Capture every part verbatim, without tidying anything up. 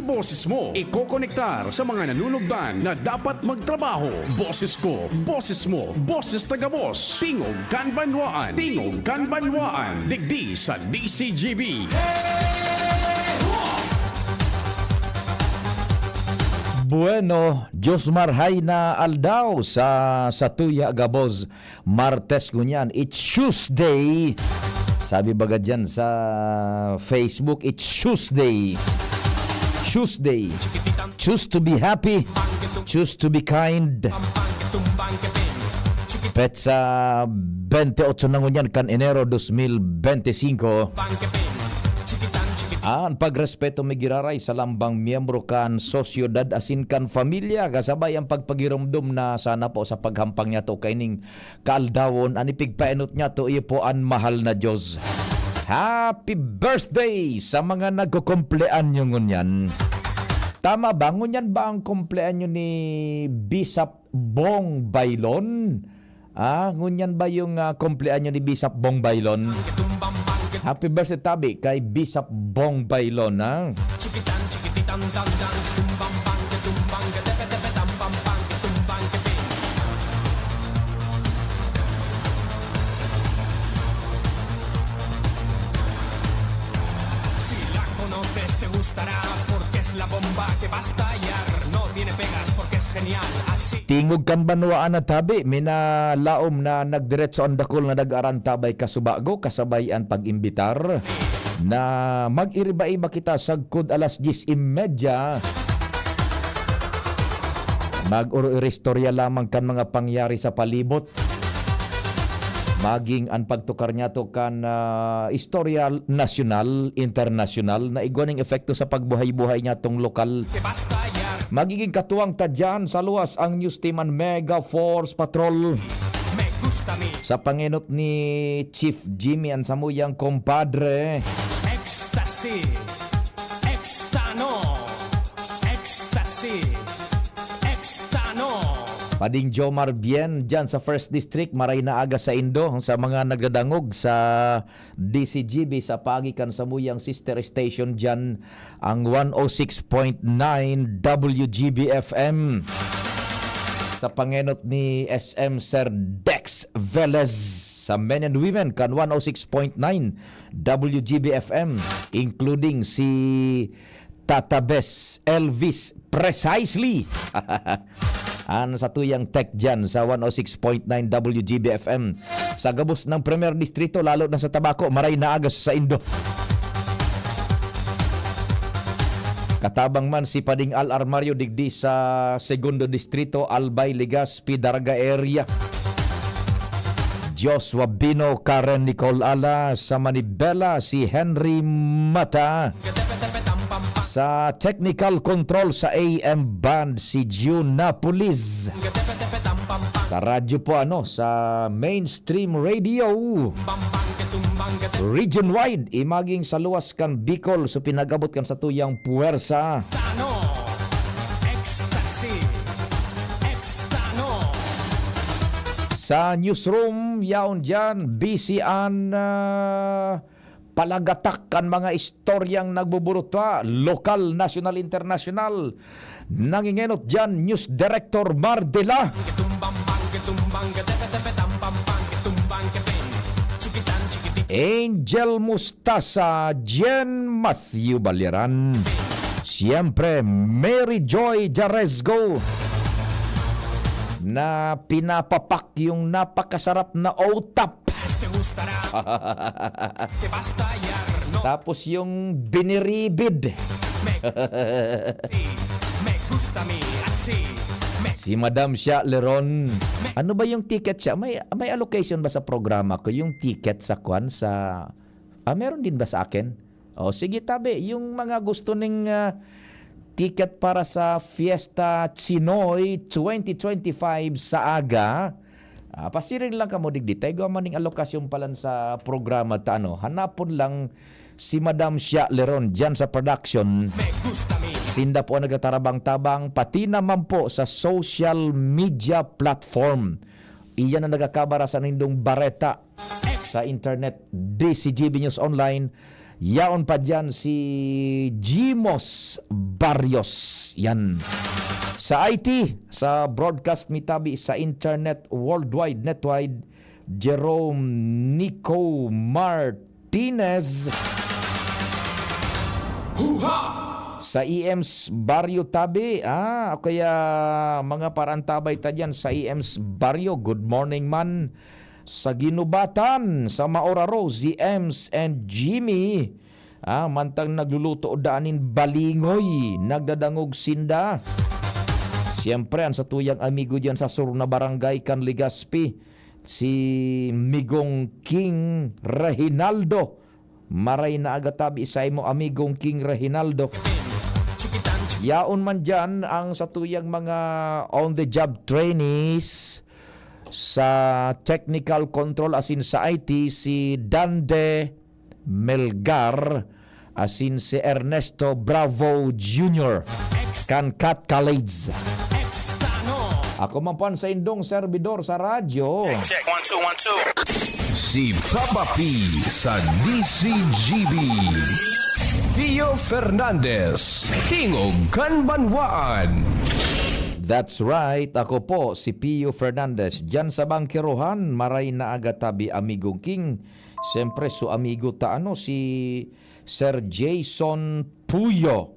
Boses mo, ikokonektar sa mga nanunugdan na dapat magtrabaho. Boses ko, boses mo, boses ta gabos. Tingog kan Banwaan, Tingog kan Banwaan, digdi sa D C G B. Bueno, Dios marhay na aldaw sa, sa tuya gabos. Martes ngunyan, it's Tuesday. Sabi baga dyan sa Facebook, it's Tuesday. Tuesday. Choose to be happy. Choose to be kind. Petsa twenty-eight na ngunyan kan Enero dos mil bente singko. An pagrespeto mi giraray sa lambang miyembro kan sosyedad asin kan familia, kasabay ang pagpagiromdom na sana po sa paghampang niyato kaining kaaldawon, an ipigpaenot niyato iyo po an mahal na Dios. Happy birthday sa mga nagkukumpleanyo ngunyan. Tama ba? Ngunyan ba ang kumpleanyo ni Bishop Bong Baylon? Ah, ngunyan ba yung, ah, kumpleanyo ni Bishop Bong Baylon? Happy birthday tabi kay Bishop Bong Baylon, ha? Si la conoces, te gustará, porque es la bomba que va a estallar. No tiene pegas, porque es genial, así. Tingog kan banwaan na tabi, minalaom na nagdiretso ang dakul na nag-arantabay kasubago, kasabay an pag-imbitar na mag-iriba-iba kita sagkod alas dyes y media. Mag-oro-iristorya lamang kan mga pangyari sa palibot. Maging an pagtukar niyato kan, ah, istorya nasyonal, internasyonal, na igwa ning epekto sa pagbuhay-buhay niyatong lokal. Magiging katuwang ta diyan sa luwas ang News Team an Mega Force Patrol. Sa pangenot ni Chief Jimmy an samuyang kompadre. Ecstasy. Extano. Ecstasy. Extano. Pading Jomar Bien, dyan sa First District, maray na aga saindo. Sa mga nagdadangog sa D C G B sa pagi kan samuyang sister station dyan, ang one oh six point nine W G B F M. Sa pangenot ni S M Sir Dex Velez, sa men and women kan one oh six point nine W G B F M, including si Tata Bes Elvis Precisely. An satuyang tech dyan sa one oh six point nine W G B F M. Sa gabos ng Primer Distrito, lalo na sa Tabaco, maray na aga saindo. Katabang man si Pading Al Armario digdi sa Segundo Distrito, Albay, Legazpi, Daraga area. Joshua Bino, Karen Nicole Ala, sa Manibela, si Henry Mata. Sa technical control sa A M band, si June Napolis. Sa radyo po, ano, sa mainstream radio. Region wide, imaging sa luwas kan Bicol, so pinag-abot kan satuyang puwersa. Extano, ecstasy, extano. Sa newsroom, yaon dyan, busy an, ah, palagatak kan mga istoryang nagbuburuta, lokal, nasyonal, internasyonal. Nangingenot dyan, News Director Mardela. Angel Mustasa, Jen Matthew Baliran. Siyempre, Mary Joy Jaresgo na pinapapak yung napakasarap na otap. Tapos yung biniribid. Si Madam Sha Leron. Ano ba yung ticket siya? May, may allocation ba sa programa ko yung ticket sa kwan sa, ah, meron din ba sa akin? O, sige, tabi, yung mga gusto ning, ah, ticket para sa Fiesta Chinoy twenty twenty-five sa aga, ah, pasiring lang kamo digdi. Tayo man ning alokasyon palan sa programa ta, ano. Hanapon lang si Madam Shia Leron dyan sa production. Sinda po ang nagtatarabang-tabang, pati naman po sa social media platform. Iyan ang nagkakabara sa nindong bareta sa internet, D C G B News Online. Yaon pa diyan si Jimos Barrios. Yan. Sa I T, sa broadcast mi tabi sa internet worldwide, netwide, Jerome Nico Martinez. Huha! Sa E M's Barrio tabi, ah, o kaya mga parantabay ta diyan sa E M's Barrio. Good morning man. Sa Ginubatan, sa Maoraro, si Ems and Jimmy. Ah, mantang nagluluto daan nin balingoy, nagdadangog sinda. Siyempre, ang satuyang amigo diyan sa sur na barangay kan Legazpi, si Migong King Reginaldo. Maray na aga tabi sa imo, Amigong King Reginaldo. Yaon man diyan ang satuyang mga on-the-job trainees sa technical control asin sa I T, si Dande Melgar asin si Ernesto Bravo Junior kan Cat College. Ako man po ang saindong servidor sa radyo. Check, check. One, two, one, two. Si Papa P sa D C G B. Pio Fernandez, Tingog kan Banwaan. That's right. Ako po, si Pio Fernandez. Diyan sa Bangkerohan, maray na aga tabi, Amigong King. Siyempre, su amigo ta, ano, si Sir Jason Puyo.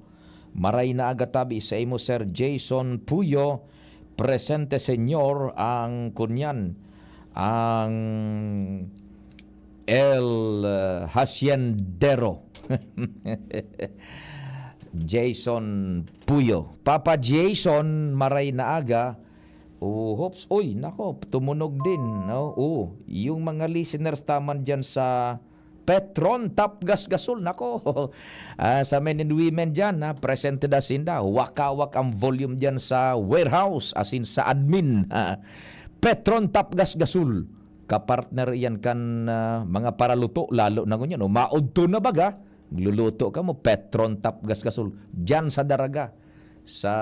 Maray na aga tabi sa imo, Sir Jason Puyo. Presente, Senyor, ang kunyan, ang El, uh, Haciendero. Jason Puyo. Papa Jason, maray na aga. Oh, hops. Uy, nako, tumunog din, no? Oh, yung mga listeners taman dyan sa Petron Top Gas Gasol, nako. Ah, sa men and women dyan, ha, presente da sinda. Wakawak ang volume dyan sa warehouse, asin sa admin. Ha. Petron Top Gas Gasol. Kapartner yan kan, ah, mga paraluto, lalo na ngunyan. O, maudto na baga, luluto ka mo, Petron Top Gas Gasol. Dyan sa Daraga, sa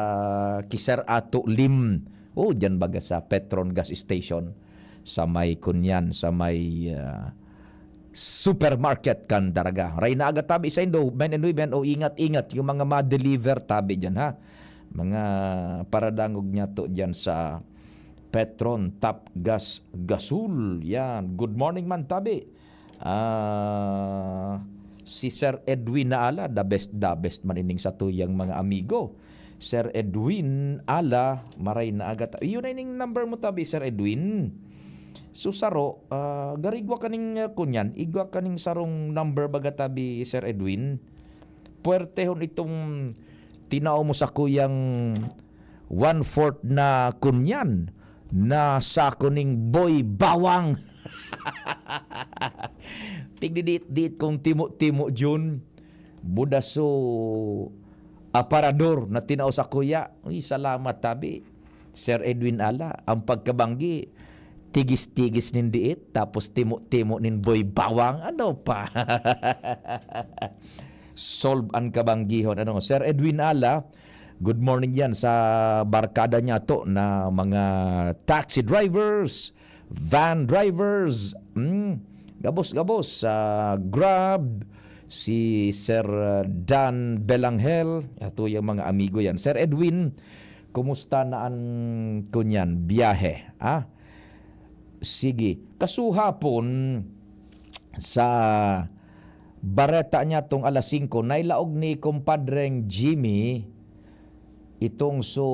Kiser Ato Lim. O, dyan baga sa Petron Gas Station. Sa may kunyan, sa may, ah, supermarket kan Daraga. Ray na aga tabi sa indo, men and women, o ingat-ingat yung mga ma-deliver tabi dyan, ha. Mga paradangog niya to dyan sa Petron Top Gas Gasol. Yan. Good morning man tabi. Ah, si Sir Edwin Naala, the best, the best man ining satuyang mga amigo. Sir Edwin Ala, maray na aga ta-, iyo na ining number mo tabi, Sir Edwin. So, saro, ah, garigwa kaning, ah, kunyan, igwa kaning sarong number baga tabi, Sir Edwin. Puwertehon itong tinao mo sa kuyang one-fourth na kunyan na sako ning boy bawang. Tigdidiit-diit kong timo-timo, Jun. Budaso aparador na tinao sa kuya. Uy, salamat tabi. Sir Edwin Ala, ang pagkabanggi, tigis-tigis nin diit, tapos timo-timo nin boy bawang. Ano pa? Solve ang kabanggihon. Ano, Sir Edwin Ala, good morning diyan sa barkada niya to na mga taxi drivers, van drivers, mm, gabos-gabos sa Grab, si Sir, uh, Dan Belangel, ato yung mga amigo yan. Sir Edwin, kumusta na ang kunyan, biyahe? Ah? Sige. Kasuhapon, sa bareta niya tong alas singko, nailaog ni Kumpadreng Jimmy itong so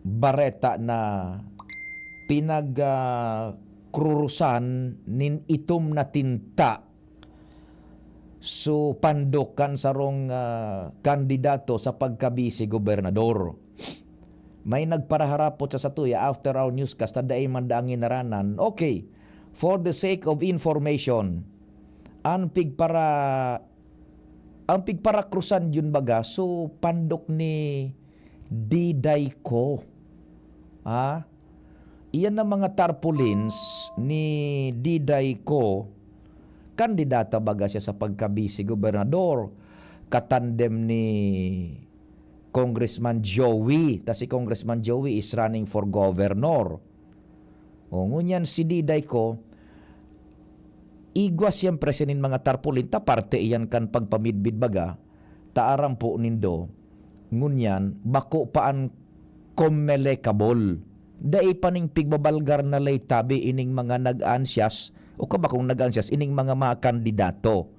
bareta na pinag, ah, krurusan nin itom na tinta so pandok kan sarong, ah, kandidato sa pagka-bise gobernador. May nagparaharapot sa satuya after our newscast na dai man daang nginaranan. Okay, for the sake of information, ang pigpara-, ang pigparakrusan yun baga, so pandok ni Diday Ko. Ha? Iyan ang mga tarpaulins ni Diday Ko. Kandidata baga siya sa pagka-bise gobernador, katandem ni Congressman Joey. Ta si Congressman Joey is running for governor. O, ngunyan si Diday Ko, Igwa siyempre sining mga tarpaulin, ta parte iyan kan pagpamidbid baga, ta aram po nindo, ngunyan, bako pa an Comelec-able. Dai pa ning pigbabalgar na ley tabi ining mga nag-aansyas, o ka ba kung nag-aansyas, ining mga, mga kandidato.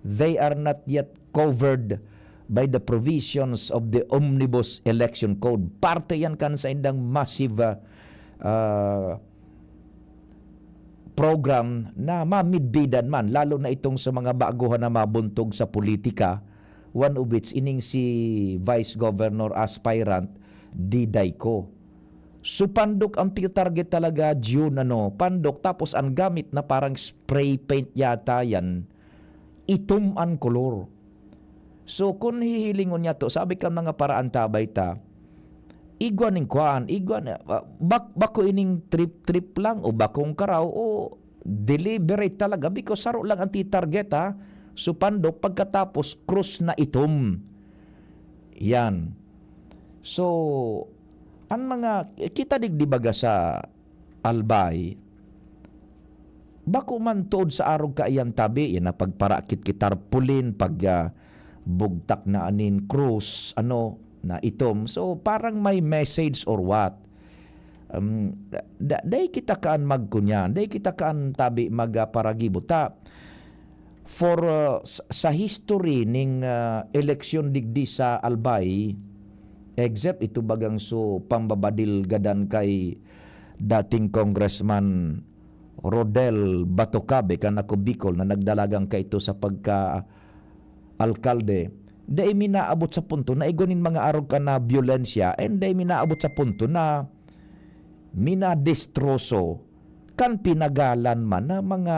They are not yet covered by the provisions of the Omnibus Election Code. Parte yan kan saindang massive, ah, ah, program na mamidbidan man, lalo na itong sa mga baguhan na mabuntog sa politika, one of which ining si Vice Governor aspirant Diday Co. So, pandok ang pi-target talaga, June, ano, pandok, tapos ang gamit na parang spray paint yata yan, itom an kolor. So, kun hihilingon niya to, sabi kan mga paraantabay ta, igwa ning kuan, igwa na, ah, bak-, bako ining trip-trip lang o bakong karaw o deliberate talaga, because saro lang ang ti-target, ha. So, pandok, pagkatapos, krus na itom. Yan. So, an mga, kita digdi baga sa Albay, bako man tod sa arog kaiyan tabi, yan na pagparakit ki tarpaulin, pag, ah, bugtak na anin krus, ano, na itom. So, parang may message or what? Um, da-, da-, dai kita kaan magkunyan, dai kita kaan tabi magparagibo. Ta, for, uh, s-, sa history ning, uh, eleksyon digdi sa Albay, except ito bagang so pambabadilgadan kay dating Congressman Rodel Batocabe kan Ako Bicol na nagdalagan kaito sa pagka-alkalde, dai mi naabot sa punto na igwa nin mga arog ka na byolensya, and dai mi naabot sa punto na minadestroso kan pinagalan man na mga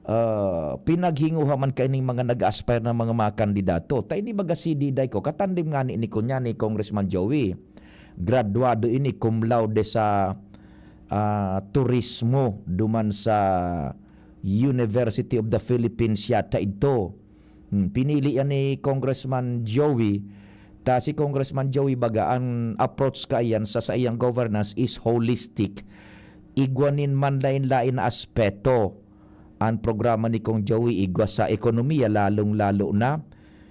ah, pinaghinguha man kaining mga nag-aspire na mga, mga kandidato. Ta ini baga si Diday Co, katandem ngani ni kunya ni Congressman Joey. Graduado ini cum laude sa, ah, turismo duman sa University of the Philippines yata idto. Hmm, pinili yan ni Congressman Joey. Ta si Congressman Joey baga, ang approach kaiyan sa saiyang governance is holistic. Igwa nin manlaen-laen na aspeto. Ang programa ni Cong Joey igwa sa ekonomiya, lalong-lalo na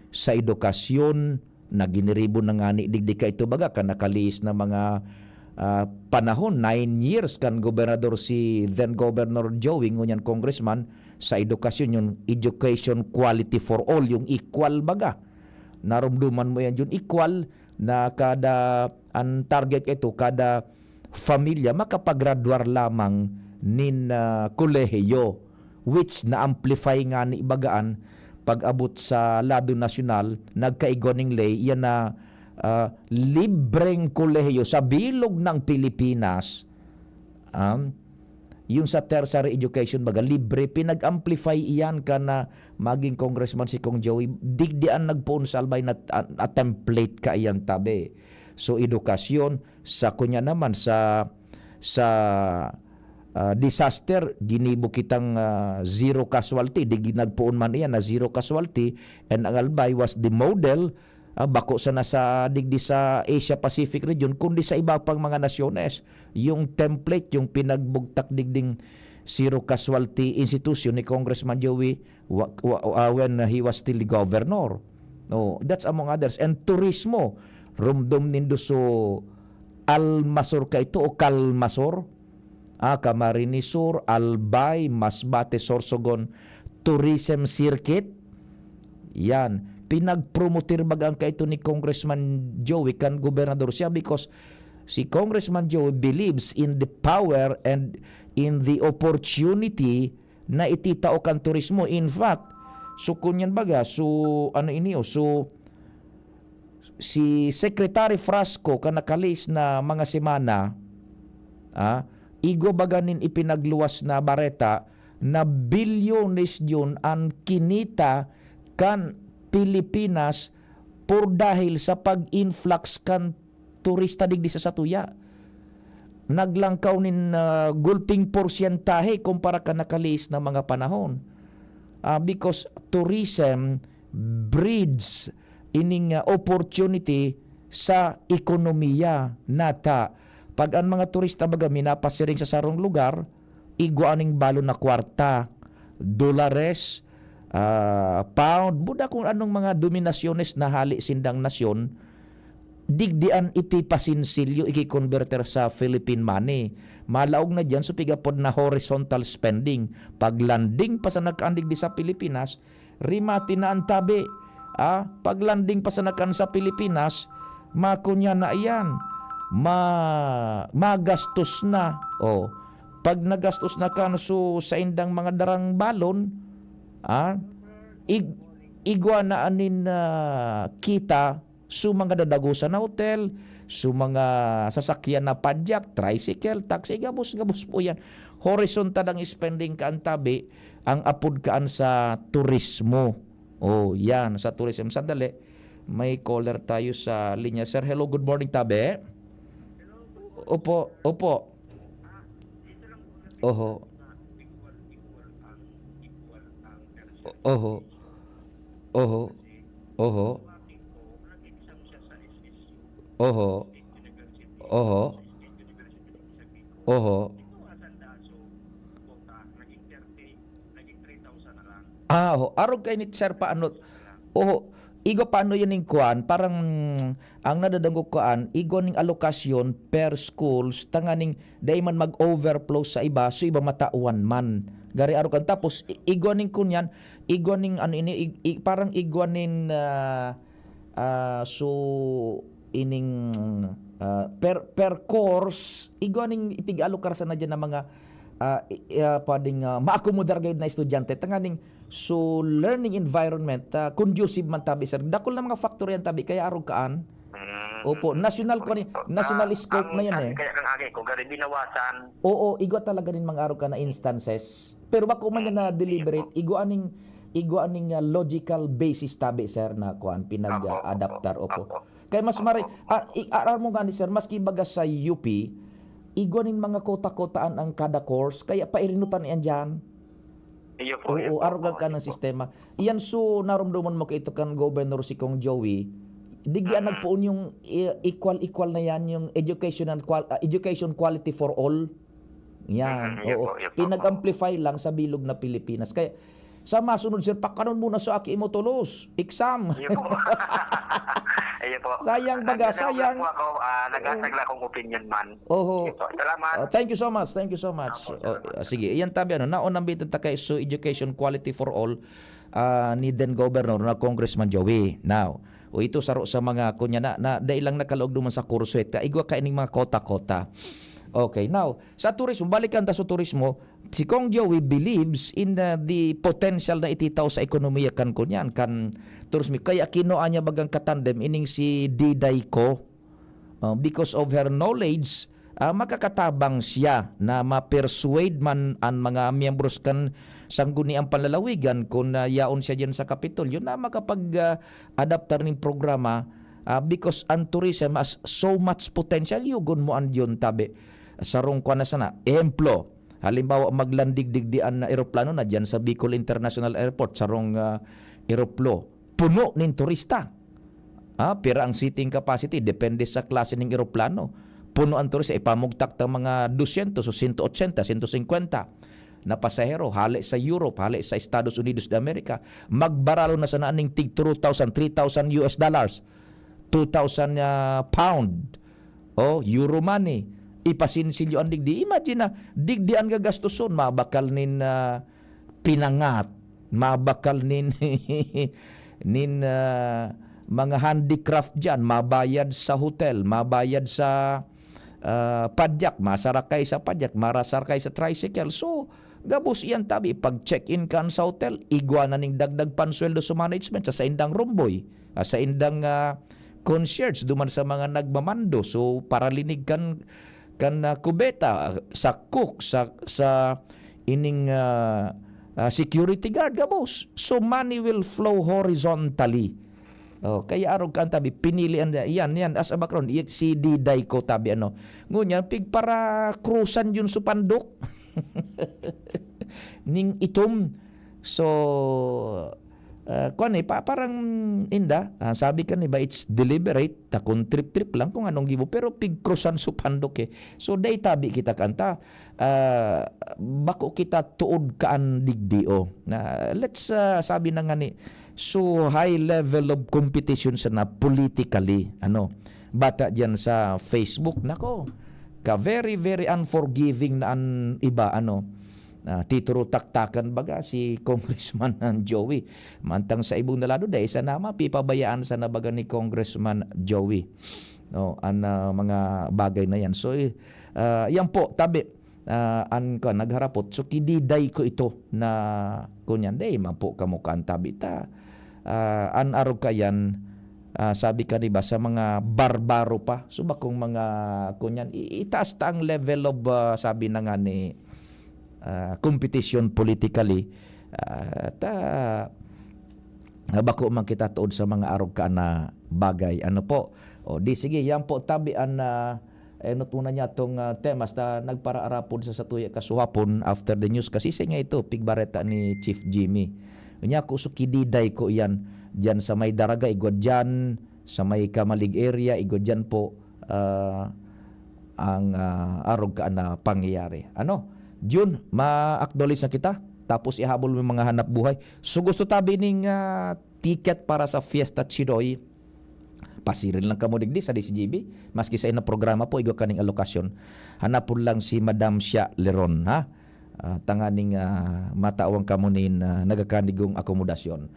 sa edukasyon, na giniribo na ngani digdi kaito baga kan nakalihis na mga, ah, panahon, nine years kan gobernador si then Governor Joey, ngunyan congressman, sa edukasyon, yung education quality for all, yung equal baga. Narumduman mo yan, yung equal na kada, ang target kaito, kada pamilya makapagradwar lamang nin, ah, kolehiyo, which na-amplify ngani bagaan pag-abot sa lado nasyonal, nagkaigwa ning ley, iyan na, ah, libreng kolehiyo sa bilog ng Pilipinas. Um, yung sa tertiary education, baga, libre, pinag-amplify iyan kan maging congressman si Cong Joey. Digdi an nagpoon sa Albay na, ah, a template kaiyan tabi. So, edukasyon, sa kunya naman sa, sa, ah, disaster, ginibo kitang, ah, zero casualty. Di nagpoon man iyan na zero casualty, and ang Albay was the model, ah, bako sana sa digdi sa Asia Pacific region, kundi sa iba pang mga nasyones. Yung template, yung pinagbugtak digding zero casualty institution ni Congressman Joey wa-, wa-, ah, when he was still the governor. Oh, that's among others. And turismo, rumdom nindo so Almasor kaito o Kalmasor? Ah, Camarines Sur, Albay, Masbate, Sorsogon Tourism Circuit. Yan. Pinagpromotir baga an kaito ni Congressman Joey kan gobernador siya, because si Congressman Joey believes in the power and in the opportunity na ititao kan turismo. In fact, so kunyan baga, so ano ini, oh, so si Secretary Frasco kan nakalihis na mga semana, ah, igwa baga nin ipinagluwas na bareta na bilyones yun an kinita kan Pilipinas por dahil sa pag-influx kan turista digdi sa satuya. Naglangkaw nin, ah, gulping porsyentahe kumpara kan nakalihis na mga panahon. Ah, because tourism breeds ining, ah, opportunity sa ekonomiya nata. Pag ang mga turista baga minapasiring sa sarong lugar, igwa ning balon na kwarta, dolares, ah, pound, buda kung anong mga dominasyones na hali sindang nasyon, digdian ipipasinsilyo, ikikonberter sa Philippine money. Malaog na diyan so pigapod na horizontal spending. Paglanding pa sa nagkaandig di sa Pilipinas, rimati na ang tabi. Ah, paglanding pa sa nakan sa Pilipinas, makunya na iyan. Ma-, magastos na. Oh, pag nagastos na kan so saindang mga darang balon, ah, ig-, igwa na anin, ah, kita so mga dadagosan na hotel, so mga sasakyan na padyak, tricycle, taxi, gabos-gabos po yan. Horizontal ang spending kaan tabi, ang apod kaan sa turismo. Oh, yan, sa tourism. Sandali, may caller tayo sa linya. Sir, hello, good morning, tabi. Opo, opo. Oho. Oho. Oho. Oho. Oho. Oho. Oho. Ah, oho. Arog kay ni Sir paano? Oho. Igwa paano yun ning kuan? Parang ang nadadangog ko an, igwa ning alokasyon per schools, tanganing dai man mag-overflow sa iba, so iba matawan man. Gari arog kan. Tapos, i-, igwa ning kunyan, igwa ning ano ini, ig-, i-, parang igwa nin, ah, ah, so, ining, ah, per, per course, igwa ning ipig-alokar sana dyan ng mga, ah, i-, ah, pwedeng, ah, maakomodar gayud na estudyante. Tanganing, so, learning environment, ah, conducive man tabi, sir. Dakul na mga factor yan tabi, kaya arog kaan. Mm, Opo, mm, national ko ni, correct po. National Ah, scope ang na yan sabi eh. Kaya kang agi ko, gari binawasan. Oo, igwa talaga nin mga arog ka na instances. Pero bako man yan na deliberate, igwa aning, igwa aning, ah, logical basis tabi, sir, na kuan, Opo, pinag-adaptar, opo, opo. Kaya mas mari-, Opo. ah, i-, aram mo nga ni, sir, maski baga sa U P, igwa nin mga kota-kotaan ang kada course, kaya pairinutan yan dyan. Iyo po, iyo Oo, po. arugan Oo, ka iyo ng po. sistema. Iyan so, narumduman mo kaito kan Governor si Kong Joey, digdi ang Mm. nagpoon yung i-, equal-equal na yan, yung educational qual-, ah, education quality for all. Yan, Mm, iyo oo. po, iyo po. Pinag-amplify lang sa bilog na Pilipinas. Kaya, sa masunod, sir, pakanon muna sa aki mo tulos. Exam. Iyo po. Iyo po. Sayang baga, Nagdadalawag lang sayang. po ako, ah, nag-asag Oo. lang akong opinion man. Oho. Sige po. Salamat. Oh, thank you so much. Thank you so much. Opo, Oh, salamat. ah, sige, iyan tabi, ano, naon ang bitin ta kay so education quality for all, ah, ni then Governor na Congressman Joey. Now, o ito saro sa mga kunya na, na dai lang nakalaog duman sa kurso, eh, kaigwa ka ining mga kota-kota. Okay, now, sa turismo, balikan ta sa turismo, si Kong Joey believes in, uh, the potential na ititaw sa ekonomiya kan kunyan, kan turismo. Kaya kinua niya bagang katandem ining si Diday Co. Uh, because of her knowledge, ah, makakatabang siya na ma-persuade man an mga miyembros kan Sangguniang Panlalawigan kun, ah, yaon siya diyan sa Kapitolyo na makapag, ah, adaptar ning programa, ah, because an tourism has so much potential. Yugon mo an diyon tabi. Sarong kuwan na sana. Ehemplo, halimbawa, maglandig digdi an eroplano na diyan sa Bicol International Airport, sarong, ah, eroplo. Puno nin turista. Ah, pira ang seating capacity, depende sa klase ning eroplano. Puno ang turista, ipamugtak ta mga dosyentos o sento otsenta, sento singkwenta na pasahero, hale sa Europe, hale sa Estados Unidos de America. Magbaralo na sana ning tig two thousand, three thousand U S dollars, two thousand, ah, pound, o euro money. Ipasinsilyo an digdi. Imagine na, digdi an gagastoson, mabakal nin, ah, pinangat, mabakal nin, nin, ah, mga handicraft diyan, mabayad sa hotel, mabayad sa, ah, padyak, masarakay sa padyak, marasarakay sa tricycle. So, gabos iyan tabi, pag check-in kan sa hotel, igwa na ning dagdag pansweldo sa management, sa saindang room boy, ah, saindang, ah, concierge, duman sa mga nagmamando. So, paralinig kan, kan, ah, kubeta, sa cook, sa, sa ining, ah, ah, security guard, gabos. So, money will flow horizontally. Oh, kaya arog kan tabi, pinili an, yan, yan, as a background, i-, si Diday Co tabi, ano. Ngunyan, pigparakrusan yun sa pandok. Ning itom. So, Ah, kuwan eh, pa-, parang inda, ah, sabi kan iba, it's deliberate, ta kun trip-trip lang kung anong gibo, pero pigkrusan su pandok eh. So, dai tabi kita kanta. Ah, bako kita tuod kaan digdi, oh. Na, let's, ah, sabi na nga ni, so high level of competition sana politically, ano. Bata diyan sa Facebook, nako, ka very, very unforgiving na an iba, ano. Ah, tituro taktakan baga si Congressman Joey. Mantang sa ibong na lado, dai sana mapipabayaan sana baga ni Congressman Joey. No, an, ah, mga bagay na yan. So, eh, ah, yan po, tabi. Ah, an, kuwan, nagharapot. So, kididay ko ito na, kunyan, dai man po kamo kan tabi ta. Ah, an arog kayan, ah, sabi ka, di ba, sa mga barbaro pa. So, bakong mga, kunyan, i-, itaas ta ang level of, ah, sabi na nga ni, ah, competition politically. Ah, ta, ah, bako man kita tuod sa mga arog ka na bagay. Ano po? O, di sige, yan po, tabi an, ah, enot una niya tong, ah, tema, hasta nagparaarapod sa satuya kasuhapon after the news. Kasi sa nga ito, pigbareta ni Chief Jimmy. Unya, ako, so kididay ko iyan. Diyan sa may Daraga, igwa diyan, sa may Kamalig area, igwa diyan po, ah, ang, ah, arog ka na pangyayari. Ano? Jun, ma-acknowledge na kita. Tapos ihabol mo yung mga hanap buhay. So gusto tabi ning, ah, ticket para sa Fiesta Chidoy. Pasiril lang kamo digdi sa D C G B. Maski sa inang programa po, igwa kaning alokasyon. Hanapon lang si Madam Shia Leron, ha? Ah, tanganing, ah, matawan kamo nin, ah, nagakanigong akomodasyon.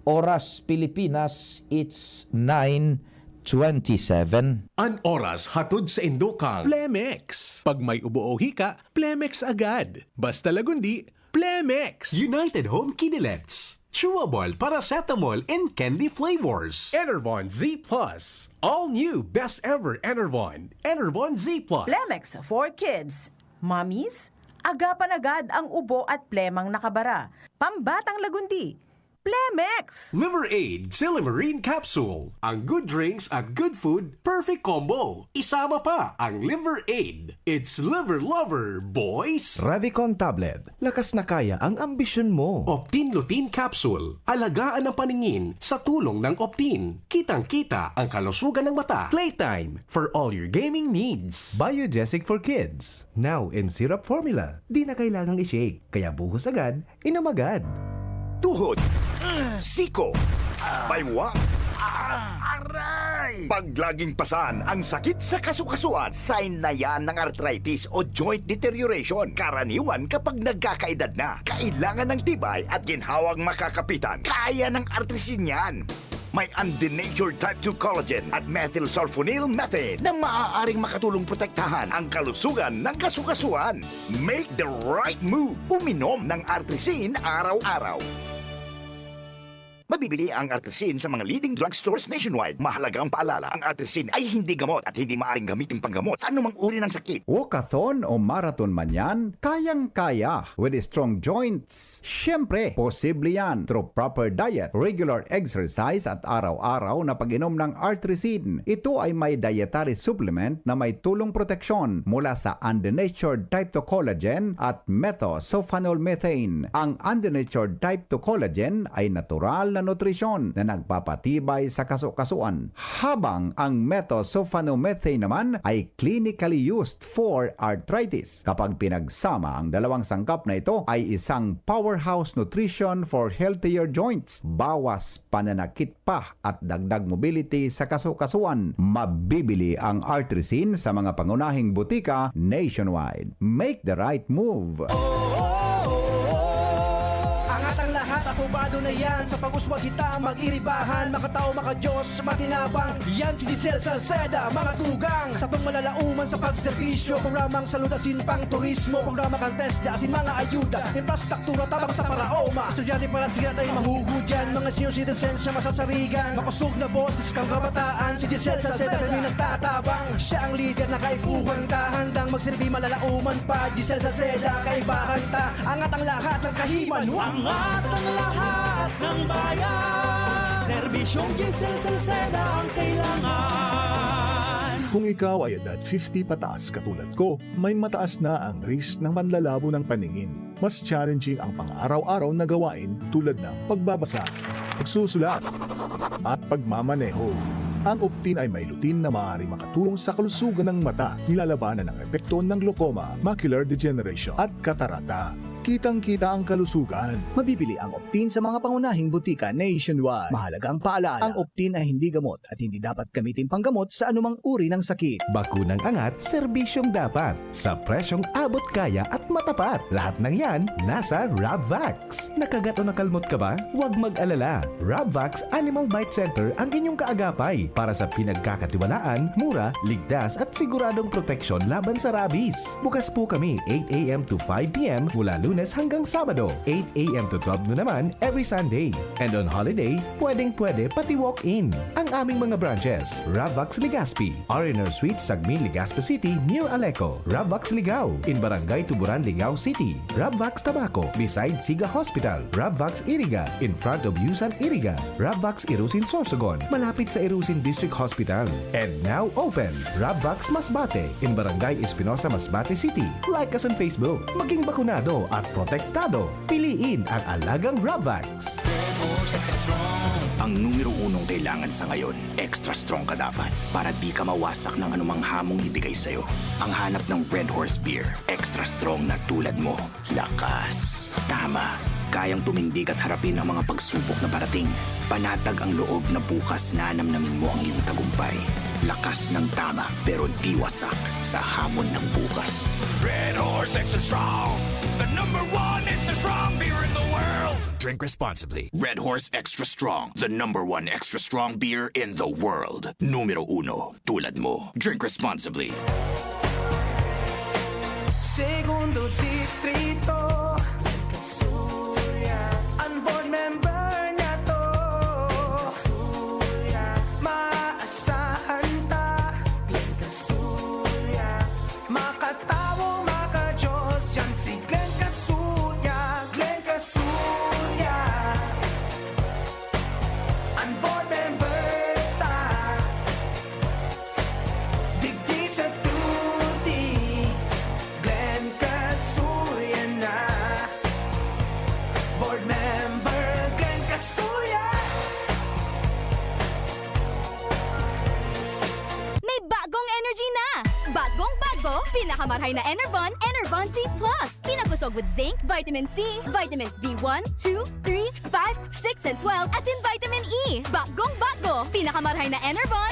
Oras Pilipinas, it's nine twenty-seven. An oras hatod sa Indokang Plemex. Pag may ubo o hika, Plemex agad. Basta Lagundi, Plemex! United Home Kinilets. Chewable paracetamol in candy flavors. Enervon Z plus. All new best ever Enervon. Enervon Z plus. Plemex for kids. Mommies, agapan agad ang ubo at plemang nakabara. Pambatang Lagundi. Plemex! Liver Aid, Silymarin Capsule. Ang good drinks at good food, perfect combo. Isama pa ang Liver Aid. It's Liver Lover, boys! Revicon Tablet. Lakas na kaya ang ambisyon mo. Optin Lutein Capsule. Alagaan ang paningin sa tulong ng Optin. Kitang-kita ang kalusugan ng mata. Playtime for all your gaming needs. Biogesic for kids. Now in syrup formula. Di na kailangang i-shake. Kaya buhos agad, inom agad. Tuhod, siko, baywa, aray! Pag laging pasan ang sakit sa kasukasuan, sign na yan ng arthritis o joint deterioration. Karaniwan kapag nagkakaedad na, kailangan ng tibay at ginhawang makakapitan. Kaya ng Artrisin yan. May undenatured type two collagen at methylsulfonyl methane na maaaring makatulong protektahan ang kalusugan ng kasukasuan. Make the right move. Uminom ng Artrisin araw-araw. Mabibili ang Artrisin sa mga leading drugstores nationwide. Mahalagang paalala, ang Artrisin ay hindi gamot at hindi maaaring gamitin panggamot sa anumang uri ng sakit. Walkathon o marathon man yan, kayang-kaya with strong joints. Siyempre, posible yan through proper diet, regular exercise at araw-araw na pag-inom ng Artrisin. Ito ay may dietary supplement na may tulong proteksyon mula sa undenatured type two collagen at methylsulfonyl methane. Ang undenatured type two collagen ay natural na nutrisyon na nagpapatibay sa kasukasuan, habang ang methylsulfonyl methane naman ay clinically used for arthritis. Kapag pinagsama, ang dalawang sangkap na ito ay isang powerhouse nutrition for healthier joints. Bawas pananakit pa at dagdag mobility sa kasukasuan. Mabibili ang Artrisin sa mga pangunahing butika nationwide. Make the right move. Angat ang lahat, aprobado na yan. Sa pag-uswag kita, mag-iribahan, makatao, makadiyos, matinabang. Yan si Giselle Salceda, mga tugang. Sa pangmalalauman sa pagserbisyo, programang salud asin pang turismo, programa kan TESDA asin mga ayuda, infrastruktura tabang sa paraoma. Estudyante para siya tayo mahuhudyan, mga senior citizens siya masasarigan. Makusog na boses kang kabataan, si Giselle Salceda kami nagtatabang. Siya ang lider na kaipuhan ta, handang magsilbi malalauman pa. Giselle Salceda, kaibahan ta, angat ang lahat ng kahiman. Angat ang lahat ng bayan. Serbisyong Giselle Salceda ang kailangan. Kung ikaw ay edad fifty pataas katulad ko, may mataas na ang risk ng panlalabo ng paningin. Mas challenging ang pang-araw-araw na gawain tulad ng pagbabasa, pagsusulat, at pagmamaneho. Ang Optin ay may lutein na maaaring makatulong sa kalusugan ng mata, nilalabanan ang epekto ng glaucoma, macular degeneration, at katarata. Kitang-kita ang kalusugan. Mabibili ang Optin sa mga pangunahing butika nationwide. Mahalagang paalala, ang Optin ay hindi gamot at hindi dapat gamitin panggamot sa anumang uri ng sakit. Bakunang angat, serbisyong dapat. Sa presyong abot kaya at matapat. Lahat ng yan, nasa Rabvax. Nakagat o nakalmot ka ba? Huwag mag-alala. Rabvax Animal Bite Center ang inyong kaagapay para sa pinagkakatiwalaan, mura, ligtas at siguradong proteksyon laban sa rabies. Bukas po kami eight a m to five p m mula Lunes hanggang Sabado, eight a m to twelve noon naman every Sunday. And on holiday, pwedeng-pwede pati walk-in. Ang aming mga branches, Rabvax Legazpi, R and R Suite, Sagmin, Legazpi City, near Aleco, Rabvax Ligao, in Barangay Tuburan, Ligao City, Rabvax Tabaco, beside Siga Hospital, Rabvax Iriga, in front of Yusan Iriga, Rabvax Irusin Sorsogon, malapit sa Irusin District Hospital. And now open, Rabvax Masbate, in Barangay Espinosa, Masbate City. Like us on Facebook. Maging bakunado at protektado. Piliin ang alagang Rabvax. Ang numero unong kailangan sa ngayon, extra strong ka dapat para di ka mawasak ng anumang hamong ibigay sa'yo. Ang hanap ng Red Horse Beer, extra strong na tulad mo. Lakas. Tama. Kayang tumindig at harapin ang mga pagsubok na parating. Panatag ang loob na bukas nanamnamin mo ang iyong tagumpay. Lakas ng tama, pero di wasak sa hamon ng bukas. Red Horse Extra Strong, the number one extra strong beer in the world. Drink responsibly. Red Horse Extra Strong, the number one extra strong beer in the world. Numero uno, tulad mo. Drink responsibly. Segundo Distrito. An board member niya to. Maasahan ta. Makatawo, makajos, yan si Glenn Casulla. Glenn Casulla. An board member ta. Digdi sa duty, Glenn Casulla na. Board member, Glenn Casulla. May bagong energy na! Bagong bago, pinakamarhay na Enervon, Enervon Z plus. Pinakosog with zinc, vitamin C, vitamins B one, two, three, five, six, and twelve, asin vitamin E. Bagong bago, pinakamarhay na Enervon.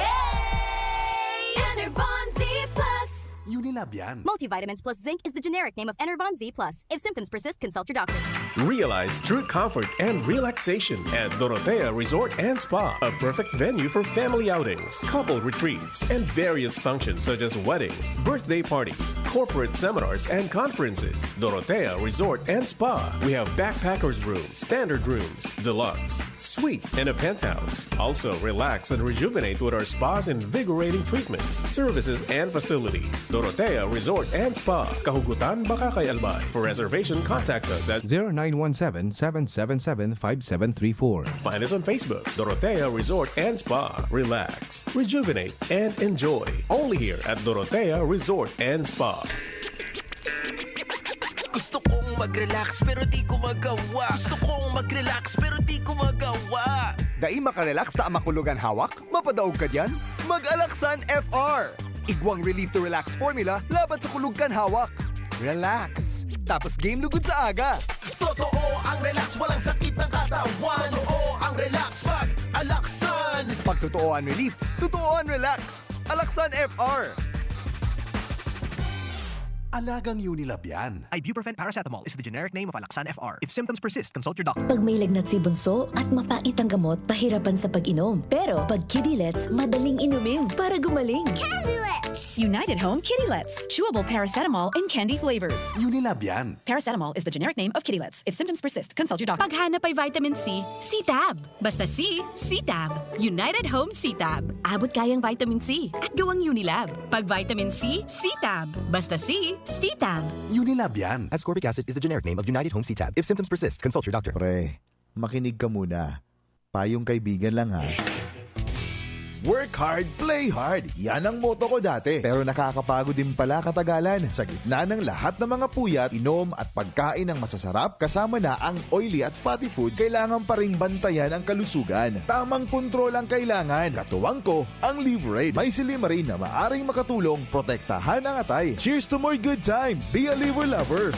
Enervon Z plus. Unilab yan. Multivitamins plus zinc is the generic name of Enervon Z plus. If symptoms persist, consult your doctor. Realize true comfort and relaxation at Dorotea Resort and Spa, a perfect venue for family outings, couple retreats, and various functions such as weddings, birthday parties, corporate seminars, and conferences. Dorotea Resort and Spa. We have backpackers rooms, standard rooms, deluxe, suite, and a penthouse. Also, relax and rejuvenate with our spa's invigorating treatments, services, and facilities. Dorotea Resort and Spa, Kahugutan, Bacacay, Albay. For reservation, contact us at zero nine one seven, seven seven seven, five seven three four. Find us on Facebook, Dorotea Resort and Spa. Relax, rejuvenate, and enjoy. Only here at Dorotea Resort and Spa. Gusto kong mag-relax pero di ko magawa. Gusto kong mag-relax pero di ko magawa. Dai makarelax ta makulog an hawak? Mapadaog ka diyan? Mag-Alaxan F R! Igwang Relief to Relax formula laban sa kulog kan hawak. Relax! Tapos game lugod sa aga! Totoo ang relax, walang sakit ng katawan. Totoo ang relax, mag-Alaxan! Pag totoo ang relief, totoo ang relax. Alaxan F R! Alagang Unilab yan. Ibuprofen paracetamol is the generic name of Alaxan F R. If symptoms persist, consult your doctor. Pag may lagnat si bunso at mapait ang gamot, pahirapan sa pag-inom. Pero pag Kidilets, madaling inumin para gumaling. Candy Lets! United Home Kidilets. Chewable paracetamol in candy flavors. Unilab yan. Paracetamol is the generic name of Kidilets. If symptoms persist, consult your doctor. Paghanap ay vitamin C, C-Tab. Basta C, C-Tab. United Home C-Tab. Abot kayang vitamin C at gawang Unilab. Pag vitamin C, C-Tab. Basta C, C-Tab. Unilab yan. Ascorbic acid is the generic name of United Home C-Tab. If symptoms persist, consult your doctor. Pre, makinig ka muna. Payong kaibigan lang, ha. Work hard, play hard. Yan ang motto ko dati. Pero nakakapagod din pala katagalan. Sa gitna ng lahat ng mga puyat, inom at pagkain ng masasarap, kasama na ang oily at fatty foods, kailangan pa ring bantayan ang kalusugan. Tamang kontrol ang kailangan. Katuwang ko, ang Livraid. May silymarin na maaring makatulong protektahan ang atay. Cheers to more good times! Be a Liver Lover!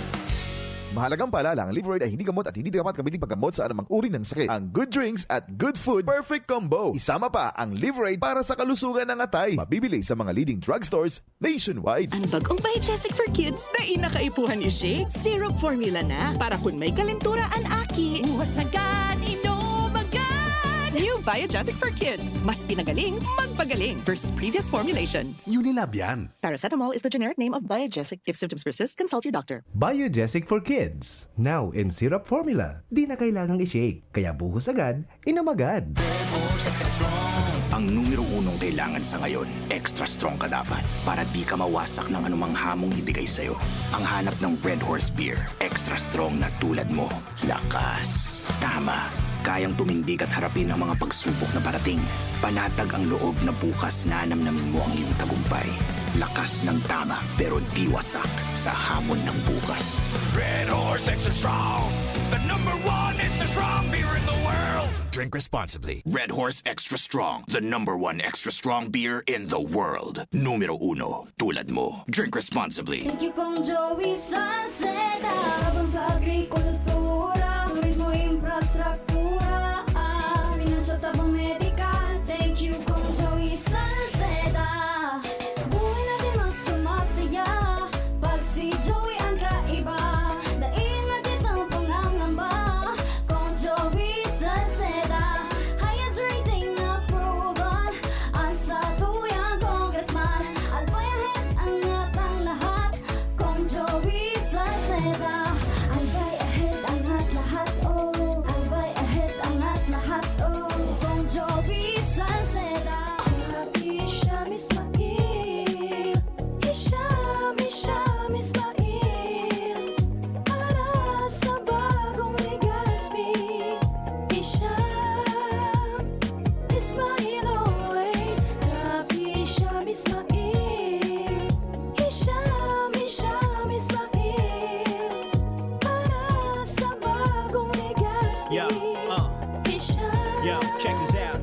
Mahalagang paalala, ang Livraid ay hindi gamot at hindi dapat gamitin paggamot sa anumang uri ng sakit. Ang good drinks at good food, perfect combo. Isama pa ang Livraid para sa kalusugan ng atay. Mabibili sa mga leading drugstores nationwide. Ang bagong Biogesic for Kids na inakaipuhan ni Shake, syrup formula na. Para kun may kalentura an aki. Buhos agad, inom agad! New Biogesic for Kids. Mas pinagaling, magpagaling versus previous formulation. Unilab yan. Paracetamol is the generic name of Biogesic. If symptoms persist, consult your doctor. Biogesic for Kids. Now in syrup formula. Di na kailangang i-shake. Kaya buhos agad, inom agad. Ang numero unong kailangan sa ngayon, extra strong ka dapat para di ka mawasak ng anumang hamong ibigay sa'yo. Ang hanap ng Red Horse Beer, extra strong na tulad mo. Lakas. Tama. Kayang tumindig at harapin ang mga pagsubok na parating. Panatag ang loob na bukas nanamnamin mo ang iyong tagumpay. Lakas ng tama, pero di wasak sa hamon ng bukas. Red Horse Extra Strong, the number one extra strong beer in the world. Drink responsibly. Red Horse Extra Strong, the number one extra strong beer in the world. Numero uno, tulad mo. Drink responsibly. Thank you, Kong Joey Salceda. Habang sa agrikultura, turismo, infrastruktura, ah, pinansyal, tabang medikal. Thank you, Kong Joey Salceda. Buhay natin mas sumasaya pag si Joey ang kaiba. Dai na kitang pangangamba, Kong Joey Salceda. Highest rating na proven, ang satuyang congressman. Albay ahead, angat ang lahat, Kong Joey Salceda. Albay ahead, angat lahat, oh. Albay ahead, angat lahat, oh. Kong Joey Salceda. Grabe siya, Miss Mail. Hisham, Hisham, Ismail. Para sa bagong Legazpi. Hisham, Ismail always. Grabe, Hisham, Ismail. Hisham, Hisham, Ismail. Para sa bagong Legazpi. Yeah, uh. Hisham. Yeah, check this out.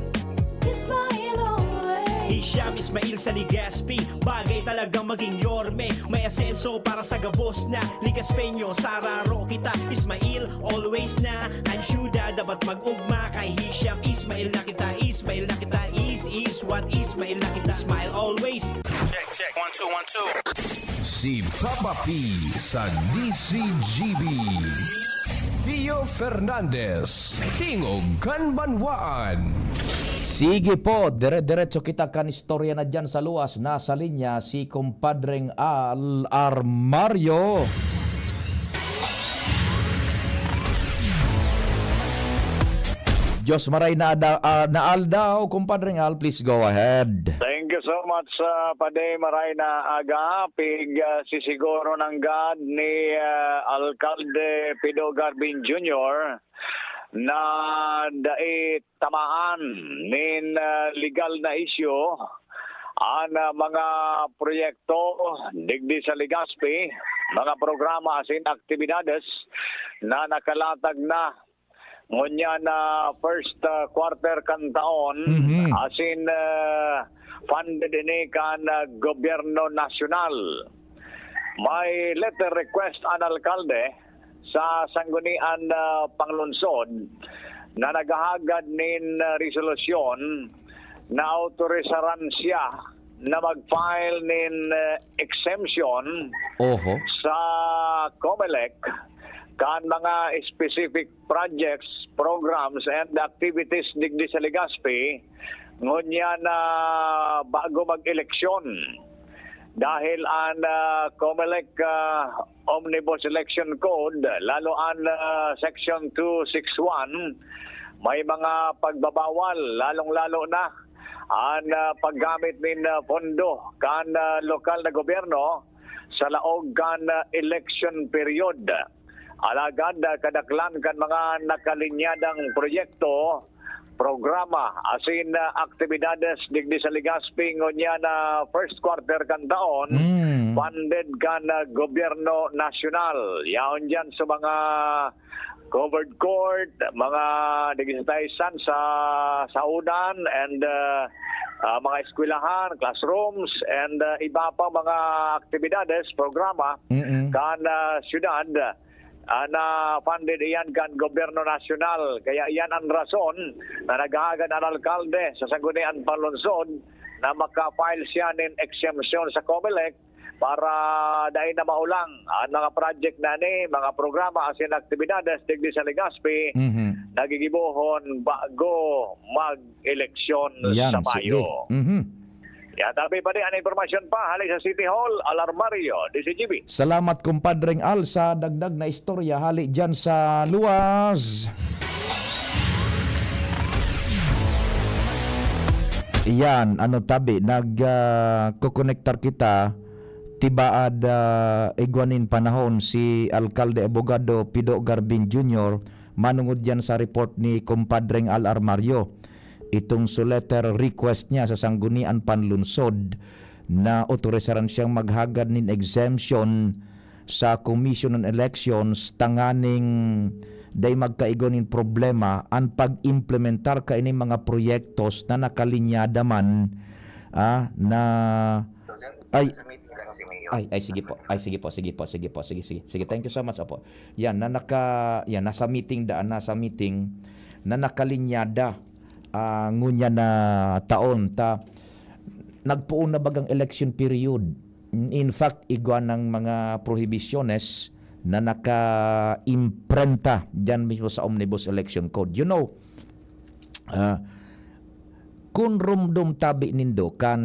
Ismail always. Hisham Ismail sa Legazpi. Bagay talagang maging yorme. May asenso para sa gabos na Legazpeño. Sararo kita, Ismail always na. Ang syudad dapat mag-ugma. Kay Hisham Ismail na kita. Ismail na kita. Is, is what? Ismail na kita. Smile always. Check, check. One, two, one, two. Si Papa P sa D C G B. Pio Fernandez, Tingog kan Banwaan. Sige po, dire-diretso kita kan istorya na diyan sa luwas. Nasa linya si Kumpadreng Al Armario. Diyos maray na, ada- ah, na aldaw, Kumpadreng Al, please go ahead. Thank you so much, uh, Pade. Maray na aga. Pig, uh, sisiguro ng God ni, uh, Alkalde Pido Garbin Junior na dai tamaan nin, uh, legal na isyu an, uh, mga proyekto digdi sa Legazpi, mga programa asin aktibidades na nakalatag na ngunyan na first, uh, quarter kan taon, Mhm. asin, uh, funded ini kan, uh, gobyerno nasyonal. May letter request an alkalde sa Sangguniang, uh, Panglungsod na naghahagad nin, uh, resolusyon na autorisaran siya na mag-file nin, uh, exemption Oho. sa Comelec kan mga specific projects, programs, and activities digdi sa Legazpi, ngunyan na bago mag-eleksyon. Dahil an, ah, Comelec, ah, Omnibus Election Code, lalo an, ah, Section two six one, may mga pagbabawal, lalong-lalo na an, ah, paggamit nin, ah, pondo kan, ah, lokal na gobyerno sa laog kan, ah, election period. Alagad, ah, kadaklan kan mga nakalinyadang proyekto programa asin, ah, aktibidades digdi sa Legazpi ngunyan na first quarter kan taon, Mm. funded kan, ah, gobyerno nasyonal. Yaon diyan sa mga covered court, mga digitizan sa saudan and, ah, ah, mga eskwelahan, classrooms, and, ah, iba pa mga aktibidades, programa Mm-mm. kan, ah, syudad. Ah, na funded iyan kan gobyerno nasyonal. Kaya iyan an rason na naghahagad an alkalde sa Sangguniang Panlungsod na maka-file siya nin exemption sa Comelec para dai na maulang an mga project na ni, mga programa asin aktibidades digdi sa Legazpi Mhm. na gigibohon bago mag-eleksyon Yan, sa sige. Mayo. Mhm. Yan, tabi pa di an impormasyon pa hali sa City Hall, Alarmario, D C G B. Salamat, kumpadreng Al, sa dagdag na istorya hali dyan sa luwas. Yan, ano tabi, nag, ah, kokonektar kita, tibaad, ah, igwa nin panahon si Alkalde Abogado Pido Garbin Junior, manungod yan sa report ni kumpadreng Al Armario. Itong so letter request niya sa Sangguniang Panlungsod na otorisaran siyang maghagad nin exemption sa Commission on Elections tanganing dai magkaigwa nin problema an pag-implementar kaining mga proyektos na nakalinyada man, ah, na, ay, ay, ay, sige po. Ay, sige po, sige po, sige po, sige, sige. Sige, thank you so much, opo. Yan, na naka, yan, nasa meeting da, nasa meeting na nakalinyada, ah, ngunyan na taon. Ta, nagpoon na bagang election period. In fact, igwa ng mga prohibisyones na naka-imprenta diyan mismo sa Omnibus Election Code. You know, ah, kun rumdom tabi nindo kan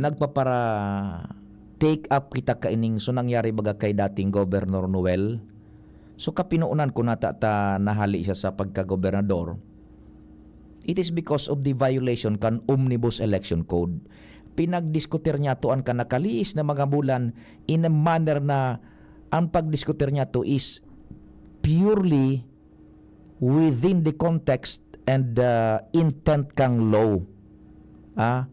nagpapara-take up kita kaining so nangyari baga kay dating Governor Noel, so kapinonan ko nata ta nahali siya sa pagkagobernador, it is because of the violation kan Omnibus Election Code. Pinagdiskutir niya to an kan nakalihis na mga bulan in a manner na ang pagdiskutir niya to is purely within the context and, uh, intent kang law. Ah,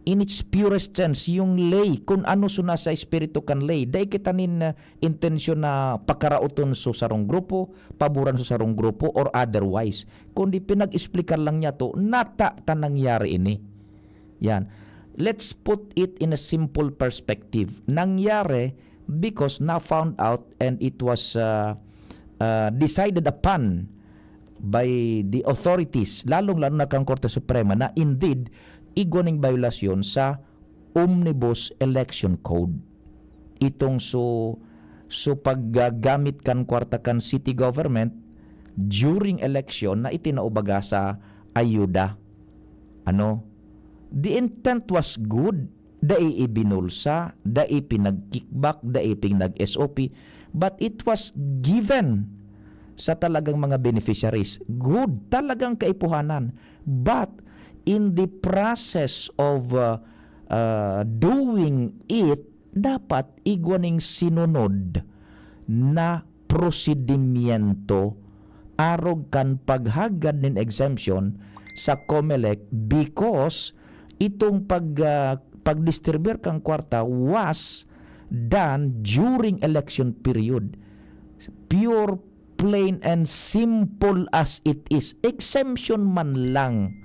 in its purest sense, yung lay, kung ano so nasa espiritu kan lay, dai kita nin, uh, intensyon na pakaraoton so sarong grupo, paboran so sarong grupo, or otherwise. Kundi pinag-explicar lang niya to, nata ta nangyari ini. Yan. Let's put it in a simple perspective. Nangyari because na-found out and it was, uh, uh, decided upon by the authorities, lalong-lalo na kan Korte Suprema, na indeed igwa ning biolasyon sa Omnibus Election Code. Itong so, so paggamit kan kwarta kan city government during election na itinao baga sa ayuda. Ano? The intent was good. Dai ibinulsa, dai pinag-kickback, dai pinag-S O P, but it was given sa talagang mga beneficiaries. Good, talagang kaipuhanan. But in the process of, uh, uh, doing it, dapat igwa ning sinunod na prosedimyento arog kan paghagad nin exemption sa Comelec because itong pag, ah, pag-distribute kan kwarta was done during election period. Pure, plain and simple as it is. Exemption man lang.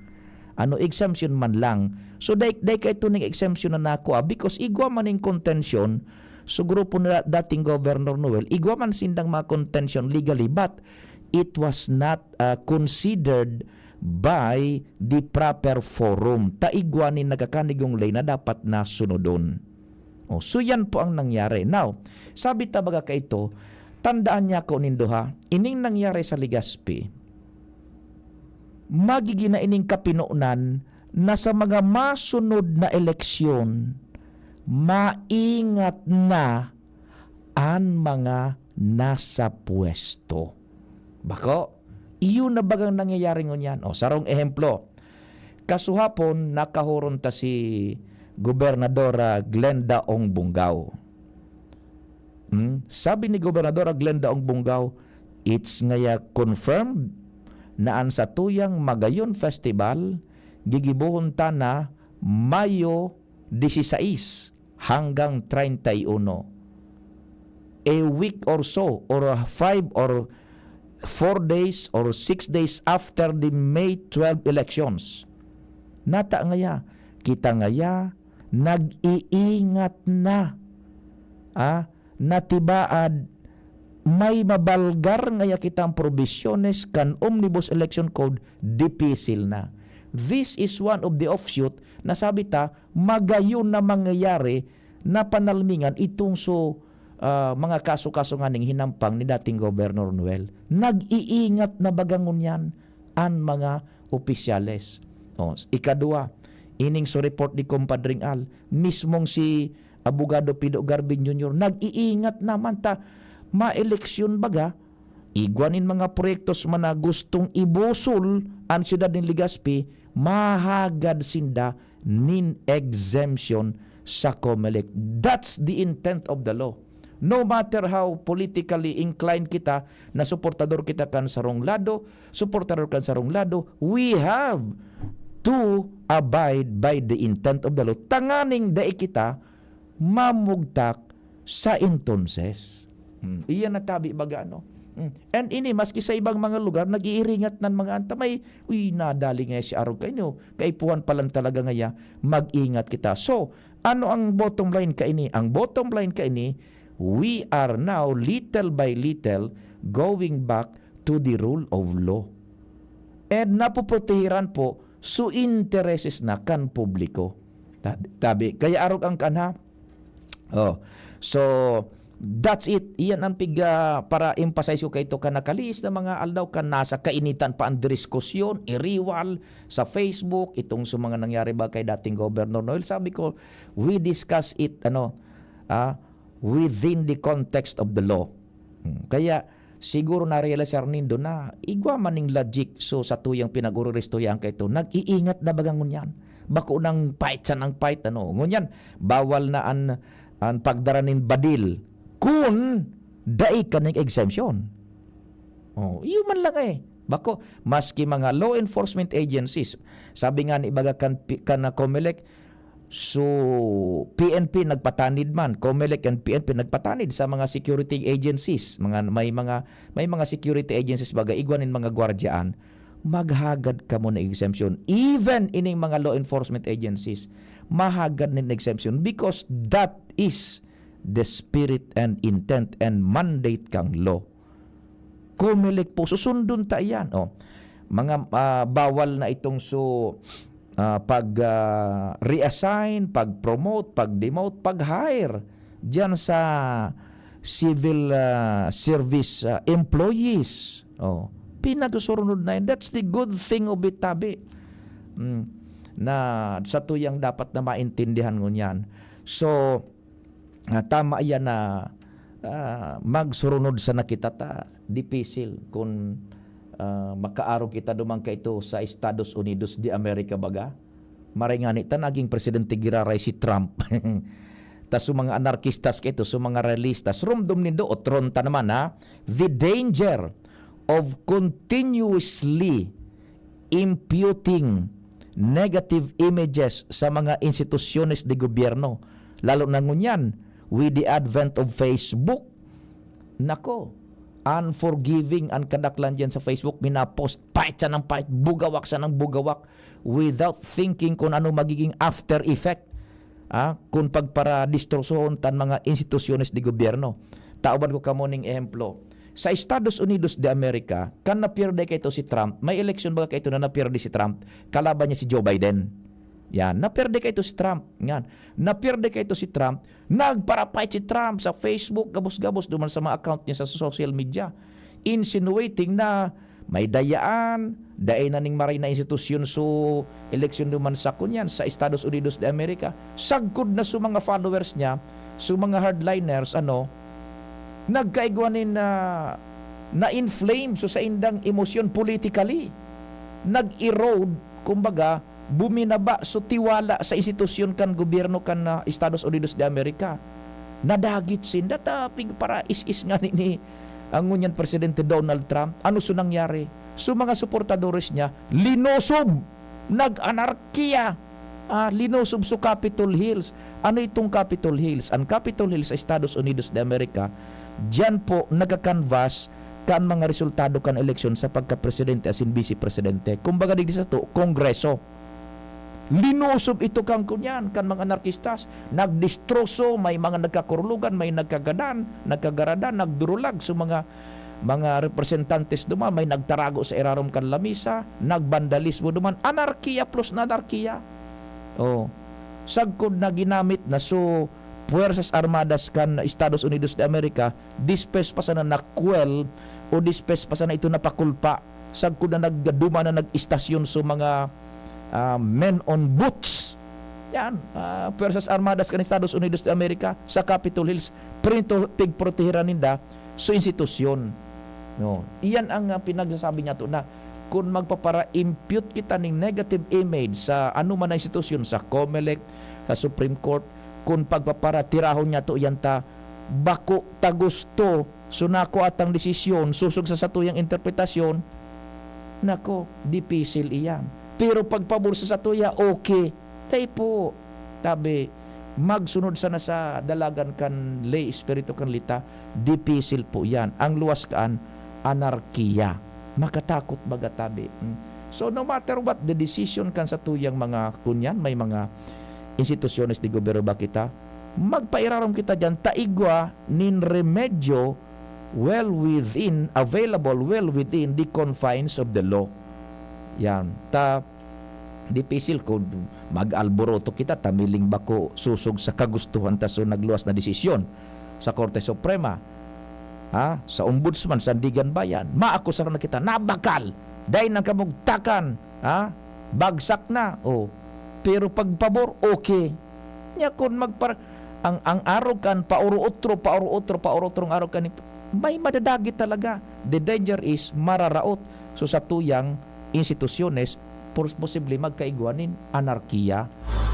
Ano, exemption man lang. So, dai, dai kay ito ning exemption na nakua because igwa man ning kontensyon, so grupo nila dating Governor Noel, igwa man sindang mga kontensyon legally, but it was not, uh, considered by the proper forum. Ta igwa nin nagkakanigong lay na dapat na sunodon. Oh, so yan po ang nangyari. Now, sabi ta baga kaito, tandaan niya ko nindo ha, ining nangyari sa Legazpi, magigina ining kapinonan na sa mga masunod na eleksyon, maingat na an mga nasa pwesto. Bako, iyon na bagang nangyayari ngunyan. O, sarong ehemplo, kasuhapon, nakahuron ta si Gobernadora Glenda Ong Bunggaw. Hmm? Sabi ni Gobernadora Glenda Ong Bunggaw, it's ngaya confirmed na an satuyang Magayon Festival gigibohon ta na Mayo dieciséis hanggang treinta y uno. A week or so, or five or four days or six days after the May twelve elections. Nata ngaya, kita ngaya, nag-iingat na. Ah, natibaad, may mabalgar ngaya kitang probisyones kan Omnibus Election Code, dipisil na. This is one of the offshoot na sabi ta, magayon na mangyayari na panalmingan itong so, ah, mga kaso-kaso nganing hinampang ni dating Gobernador Noel. Nag-iingat na baga ngunyan an mga opisyales. O, ikadua, ining so report ni Compadring Al, mismong si Abogado Pido Garbin Junior, nag-iingat naman ta maeleksyon baga, igwa nin mga proyektos man na gustong ibusol an siyudad nin Legazpi, mahagad sinda nin exemption sa Comelec. That's the intent of the law. No matter how politically inclined kita, na suportador kita kan sarong lado, suportador kan sarong lado, we have to abide by the intent of the law. Tanganing dai kita mamugtak sa entonces. Hmm. Iyan na tabi baga, ano? Hmm. And ini, maski sa ibang mga lugar, nag-iiringat nan mga antamay, "Uy, nadali ngaya si arog kainyo. Kaipuhan pa lang talaga ngaya, mag-ingat kita." So, ano ang bottom line kaini? Ang bottom line kaini, we are now, little by little, going back to the rule of law. And napoprotehiran po su intereses na kan publiko. Tabi, tabi. Kaya arog ang kanha. Oh. So, that's it. Iyan ang pig, ah, para emphasize ko kaito kan nakalihis na mga aldaw kan nasa kainitan pa ang diskusyon, iriwal sa Facebook, itong sa mga nangyari ba kay dating Governor Noel. Sabi ko, we discuss it, ano, ah, within the context of the law. Hmm. Kaya, siguro na-realisar nindo na igwa man ning logic so satuyang pinag-ururistoryahan kaito, nag-iingat na baga ngunyan. Bako nang fight siya ng fight, ano. Ngunyan, bawal na an, an pagdara nin badil kun dai ka ning exemption. Oh, iyo man lang eh. Bako, maski mga law enforcement agencies, sabi nga ni baga kan, kan na Comelec, so, P N P nagpatanid man, Comelec and P N P nagpatanid sa mga security agencies, mga, may mga, may mga security agencies baga, igwa nin mga gwardyaan, maghagad kamo na exemption. Even ining mga law enforcement agencies, mahagad nin exemption because that is the spirit and intent and mandate kang law. Comelec po, susundon ta iyan. Oh, mga, ah, bawal na itong so, ah, pag, ah, reassign, pag-promote, pag-demote, pag-hire diyan sa civil, ah, service, ah, employees. Oh, pinagsusunod na yan. That's the good thing of it, tabi. Mm, na sa tuyang dapat na maintindihan ngunyan. So, ah, tama yan na, ah, magsurunod sana kita ta dipisil kun, ah, makaarog kita duman kaito sa Estados Unidos de America baga. Maray ngani ta naging presidente giraray si Trump. Ta so mga anarkistas kaito, so mga realistas, rumdom nindo, otron ta naman, ha, the danger of continuously imputing negative images sa mga institusyones de gobyerno, lalo na ngunyan with the advent of Facebook. Nako, unforgiving an kadaklan diyan sa Facebook, minapost, pahit siya ng pahit, bugawak siya ng bugawak, without thinking kung ano magiging after effect, ah, kung pagparadistrosohon tan mga institusyones de gobyerno. Tauban ko kamo ning ehemplo. Sa Estados Unidos de America, kan napierde kaito si Trump, may eleksyon baga kaito na napierde si Trump, kalaban niya si Joe Biden. Yan, napierde kaito si Trump. Yan, napierde kaito si Trump, nagparapait si Trump sa Facebook, gabos-gabos duman sa mga account niya sa social media, insinuating na may dayaan, dai na ning maray na institusyon so eleksyon duman sa kunyan sa Estados Unidos de America. Sagkod na so mga followers niya, so mga hardliners, ano, nagkaigwa nin, ah, na-inflame so saindang emosyon politically. Nag-erode, kumbaga, buminaba so tiwala sa institusyon kan gobyerno kan, ah, Estados Unidos de America. Nadagit sinda ta pig para is-is nga ni, ni, Ang ngunyan Presidente Donald Trump, ano su nangyari? Su mga suportadores niya, linosob, nag-anarkiya, ah, linosob su Capitol Hills. Ano itong Capitol Hills? Ang Capitol Hills sa Estados Unidos de America, diyan po nagka-canvass kan mga resultado kan eleksyon sa pagka-presidente asin bise-presidente. Kumbaga, digdi sato, Kongreso. Linosob ito kan kunyan, kan mga anarkistas. Nagdestroso, may mga nagkakurulugan, may nagkagadan, nagkagaradan, nagdurulag sa mga, mga representantes duman, may nagtarago sa irarom kan lamisa, nagbandalismo duman, anarkiya plus na anarkiya. Oh. Sagkod na ginamit na so Puwersas Armadas kan Estados Unidos de America, dispes pa sana na-quell o dispes pa sana ito napakulpa, sagkod na nagduman na nag-istasyon so mga, ah, men on boots. Yan, ah, Puwersas Armadas kan Estados Unidos de America sa Capitol Hills, pero ito pigprotehiran ninda so institusyon. No, iyan ang, ah, pinagsasabi niya to na kun magpapara-impute kita ning negative image sa ano man na institusyon, sa Comelec, sa Supreme Court, kun pagpaparatirahon niya to, iyan ta bako ta gusto, so nako atang desisyon, sosog sa satuyang interpretasyon, nako, dipisil iyan. Pero pagpabor sa satuya, okay. Tay po, tabi, magsunod sana sa dalagan kan ley, espiritu kan leta, dipisil po iyan. Ang luwas kaan, anarkiya. Makatakot baga tabi. Mm. So, no matter what the decision kan satuyang mga kunyan, may mga institusyones de gobyerno ba kita, magpairarom kita diyan, ta igwa nin remedyo well within, available well within the confines of the law. Yan. Ta, dipisil kun mag-alboroto kita, ta miling bako sosog sa kagustuhan ta so nagluwas na desisyon sa Korte Suprema, ha? Sa Ombudsman, Sandiganbayan, maakusar na kita, nabakal, dai na kamugtakan, ha? Bagsak na, oh. Pero pagpabor, okay. Nya kun magpar-, ang, ang arog kan pauro-otro, pauro-otro, pauro-otro ang arog kan, may madadagit talaga. The danger is mararaot. So, sa tuyang institusyones, pos-, posible magkaigwa nin anarkiya.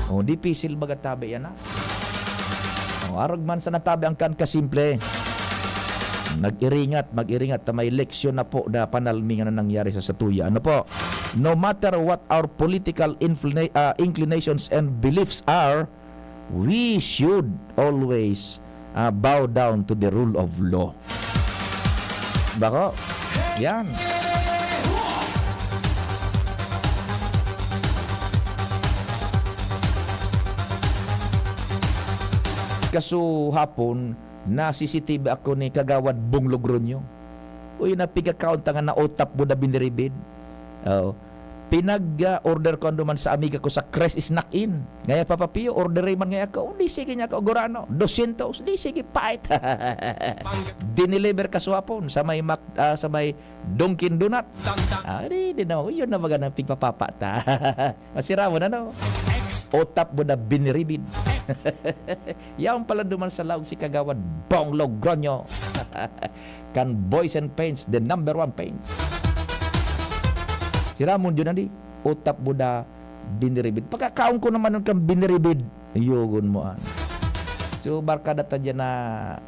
O, dipisil baga tabi yan, ha? O, arog man sa natabi ang kan kasimple. Mag-iringat, mag-iringat ta may leksyon na po na panalmingan na nangyari sa satuya. Ano po? No matter what our political inflina-, ah, inclinations and beliefs are, we should always, ah, bow down to the rule of law. Bako? Yan. Kaso hapon, na-C C T V ako ni Kagawad Bong Logronyo. Uy, napigakaon ta nga na utap mo na biniribid. Oo. Pinag, ah, order ko ando man sa amiga ko sa Chris Snack Inn. Ngaya, Papa Pio, order man ngaya ako. Oh, di sige niya ka, gurano. Dosyentos. Di sige, pait. Dineliver ka swapon sa may Mac-, ah, sa may Dunkin Donut. Ah, di, di na. Yun na baga ng pigpapapa ta. Masira mo na, no? Utap mo na biniribid. Yaon pala duman sa laog si Kagawad Bong Logronyo. Kan Boys and Paints, the number one paints. Siramon yun, andi. Utap mo na biniribid. Pagkakaon ko naman nun kang biniribid. Yugon mo, an. So, barkada ta dyan na,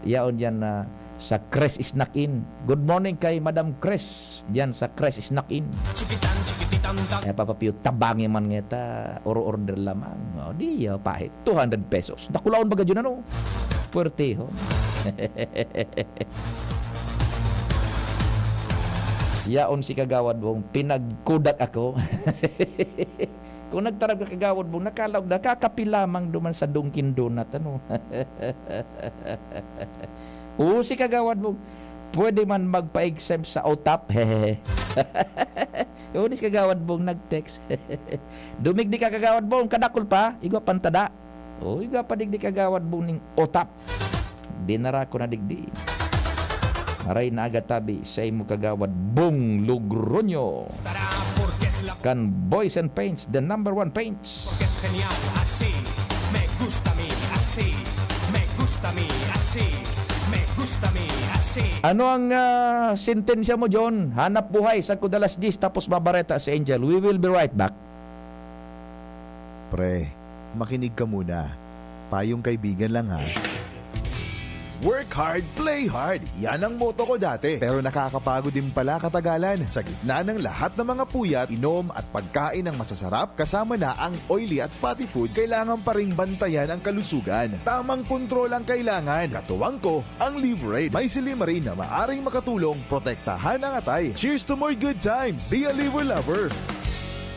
yaon dyan na sa Chris Snack Inn. Good morning kay Madam Chris, dyan sa Chris Snack Inn. Eh, Papa Pio, tabangi man ngeta, oro-order lamang. O, di, ah, pahit. Two hundred pesos. Dakulaon baga yun, ano? Puwerte, ho? Yaon si Kagawad Bong, pinagkudak ako. Kung nagtarab ka, Kagawad Bong, nakalaog na, kakape lamang duman sa Dunkin Donut, ano? Oo, si Kagawad Bong, pwede man magpa-exempt sa utap, hehehe. Oo, si Kagawad Bong nag-text. Dumigdi ka, Kagawad Bong, kadakul pa, igwa pantada. Oo, igwa pa digdi, Kagawad Bong, ning utap. Dinara ko na digdi. Maray na aga tabi sa imo, Kagawad Bong Logronyo. Kan Boys and Paints, the number one paints. Porque es genial, así me gusta a mí, así me gusta a mí, así me gusta a mí, así. Ano ang, ah, sentensya mo, John? Hanap buhay, sagkod alas diyes, tapos babareta si Angel. We will be right back. Pre, makinig ka muna. Payong kaibigan lang, ha. Work hard, play hard. Yan ang motto ko dati. Pero nakakapagod din pala katagalan. Sa gitna ng lahat ng mga puyat, inom at pagkain ng masasarap, kasama na ang oily at fatty foods, kailangan pa ring bantayan ang kalusugan. Tamang kontrol ang kailangan. Katuwang ko, ang Livraid. May silymarin na maaring makatulong protektahan ang atay. Cheers to more good times! Be a Liver Lover!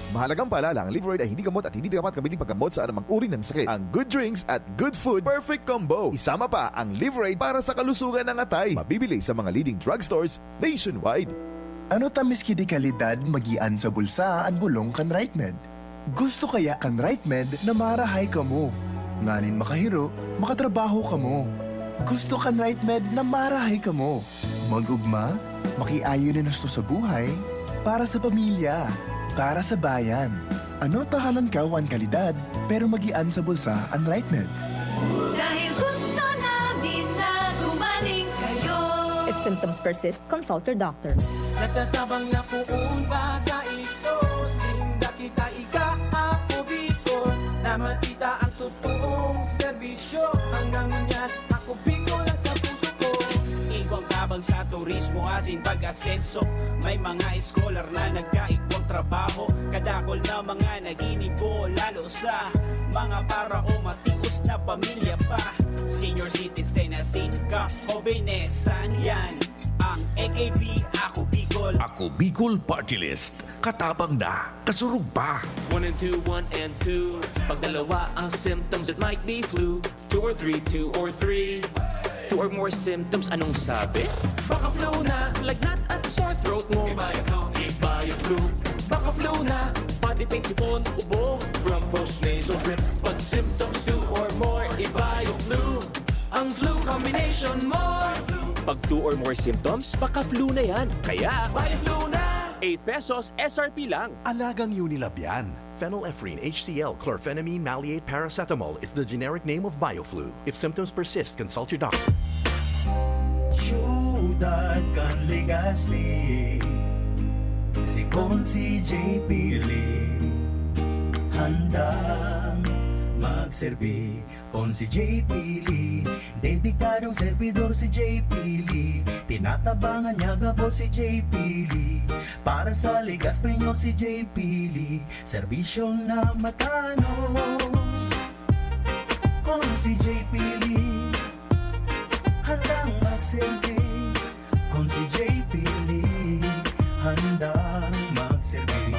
Mahalagang paalala, ang Livraid ay hindi gamot at hindi dapat gamitin paggamot sa anumang uri ng sakit. Ang good drinks at good food, perfect combo. Isama pa ang Livraid para sa kalusugan ng atay. Mabibili sa mga leading drugstores nationwide. Ano ta miski di kalidad magian sa bulsa an bolong kan RightMed? Gusto kaya kan RightMed na marahay kamo? Nganing makahiro, makatrabaho kamo. Gusto kan RightMed na marahay kamo? Mag-ugma, makiayon na gusto sa buhay, para sa pamilya, para sa bayan. Ano ta halankaw an kalidad, pero magian sa bulsa an RightMed? Dahil gusto namin na gumaling kayo. If symptoms persist, consult your doctor. Nagtatabang na poon baga ito, sinda kita iga ako Bicol, na makita ang totoong serbisyo. Hanggang ngunyan, ako Bicol ang sa puso ko. Igwang tabang sa turismo asin pag-asenso. May mga scholar na nagkaigwang trabaho. Kadakol na mga naginibo, lalo sa mga para o matios na pamilya pa. Senior citizen asin ka-jovenesan, yan ang A K P, Ako Bicol. Ako Bicol Party List. Katabang na, kasurog pa. One and two, one and two. Pag dalawa ang symptoms, it might be flu. Two or three, two or three. Two or more symptoms, anong sabi? Baka flu na, lagnat at sore throat mo. Ibayo flu, ibayo flu. Baka flu na, body pain, sipon, ubo. From post nasal drip. Pag symptoms two or more, ibayo flu. Ang flu combination mo. Pag two or more symptoms, baka flu na yan. Kaya, ibayo flu na. Eight pesos S R P lang. Alagang Unilab yan. Phenylephrine H C L, chlorphenamine maleate, paracetamol is the generic name of Bioflu. If symptoms persist, consult your doctor. Siyudad kan Legazpi, si Consi J P Lee, handang magserbi. Consi J P Lee, dedikadong servidor si J P Lee. Tinatabangan niya gabos si J P Lee. Para sa Legazpeño si J P Lee, serbisyong na matanos. Consi J P Lee, handang magserbi. Consi J P Lee, handang magserbi.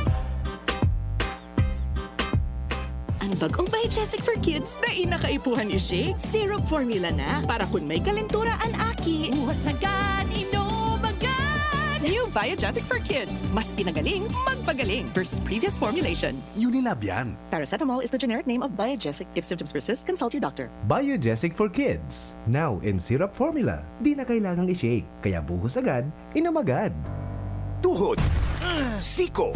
Ang bagong Biogesic for Kids, dai na kaipuhan i-shake. Syrup formula na, para kun may kalentura an aki, buhos agad, inom agad! New Biogesic for Kids. Mas pinagaling, magpagaling versus previous formulation. Unilab yan. Paracetamol is the generic name of Biogesic. If symptoms persist, consult your doctor. Biogesic for Kids, now in syrup formula. Di na kailangang i-shake, kaya buhos agad, inom agad. Tuhod, siko,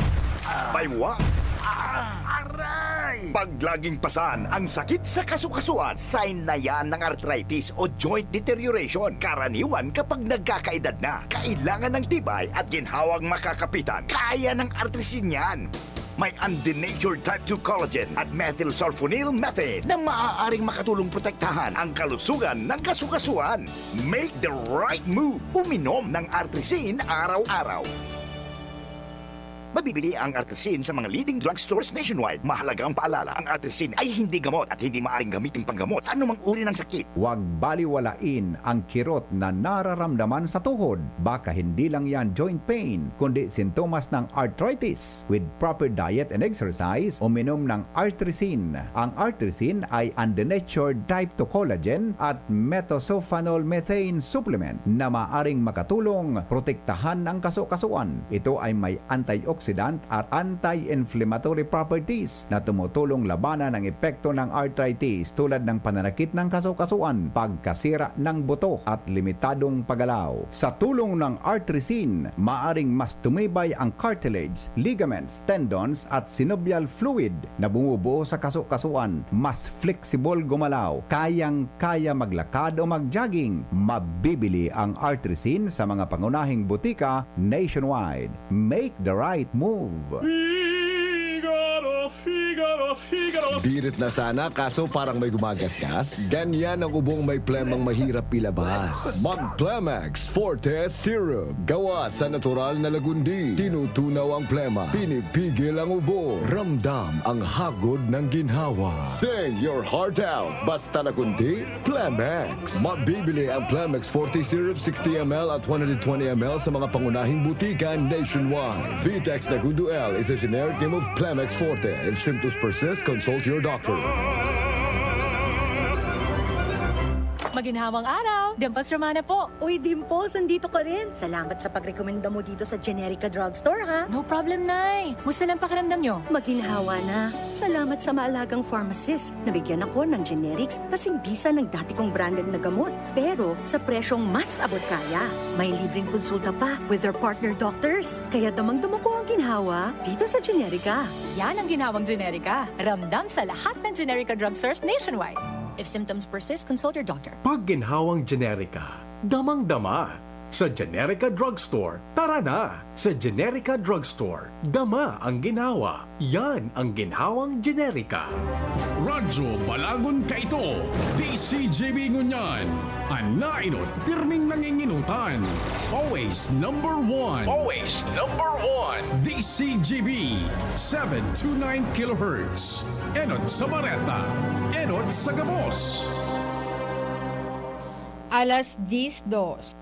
baywang, aray! Pag laging pasan ang sakit sa kasukasuan, sign na yan ng arthritis o joint deterioration. Karaniwan kapag nagkakaedad na, kailangan ng tibay at ginhawang makakapitan. Kaya ng Artrisin yan. May undenatured type two collagen at methylsulfonyl methane na maaaring makatulong protektahan ang kalusugan ng kasukasuan. Make the right move. Uminom ng Artrisin araw-araw. Mabibili ang Artrisin sa mga leading drugstores nationwide. Mahalagang paalala, ang Artrisin ay hindi gamot at hindi maaaring gamitin panggamot sa anumang uri ng sakit. Huwag baliwalain ang kirot na nararamdaman sa tuhod. Baka hindi lang yan joint pain, kundi sintomas ng arthritis. With proper diet and exercise, uminom ng Artrisin. Ang Artrisin ay undenatured type two collagen at methylsulfonyl methane supplement na maaring makatulong protektahan ang kasukasuan. Ito ay may antioxidant at anti-inflammatory properties na tumutulong labanan ang epekto ng arthritis, tulad ng pananakit ng kasukasuan, pagkasira ng buto, at limitadong paggalaw. Sa tulong ng Artrisin, maaring mas tumibay ang cartilage, ligaments, tendons, at synovial fluid na bumubuo sa kasukasuan. Mas flexible gumalaw, kayang-kaya maglakad o mag-jogging. Mabibili ang Artrisin sa mga pangunahing butika nationwide. Make the right move. Figaro, Figaro. Birit na sana, kaso parang may gumagasgas. Ganyan ang ubong may plemang mahirap ilabas. Mag Plemex Forte Syrup. Gawa sa natural na lagundi. Tinutunaw ang plema. Pinipigil ang ubo. Ramdam ang hagod ng ginhawa. Sing your heart out. Basta lagundi, Plemex. Mabibili ang Plemex Forte Syrup sixty M L at one hundred twenty M L sa mga pangunahing butika nationwide. Vitex Nagundo L is a generic name of Plemex Forte. If symptoms persist, consult your doctor. Maginhawang araw! Dimples Romana po. Uy, Dimples, andito ka rin. Salamat sa pagrekomenda mo dito sa Generica Drugstore, ha? No problem, Nay. Musta lang pakiramdam nyo? Maginhawa na. Salamat sa maalagang pharmacist. Nabigyan ako ng generics kasing bisa ng dati kong branded na gamot. Pero sa presyong mas abot kaya. May libreng konsulta pa with their partner doctors. Kaya damang-dama ko ang ginhawa dito sa Generica. Yan ang ginhawang Generica. Ramdam sa lahat ng Generica drugstores nationwide. If symptoms persist, consult your doctor. Pag ginhawang Generica, damang-dama. Sa Generica Drugstore, tara na! Sa Generica Drugstore, dama ang ginhawa. Yan ang ginhawang Generica. Radyo Balagon kaito, D C G B ngunyan. An naenot, pirming nanginginutan. Always number one. Always number one. D C G B, seven two nine kilohertz. Enot sa bareta, enot sa gabos. Alas diyes dos.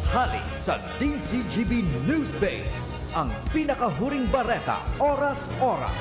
Hali sa D C G B News Base, ang pinakahuring bareta, oras-oras.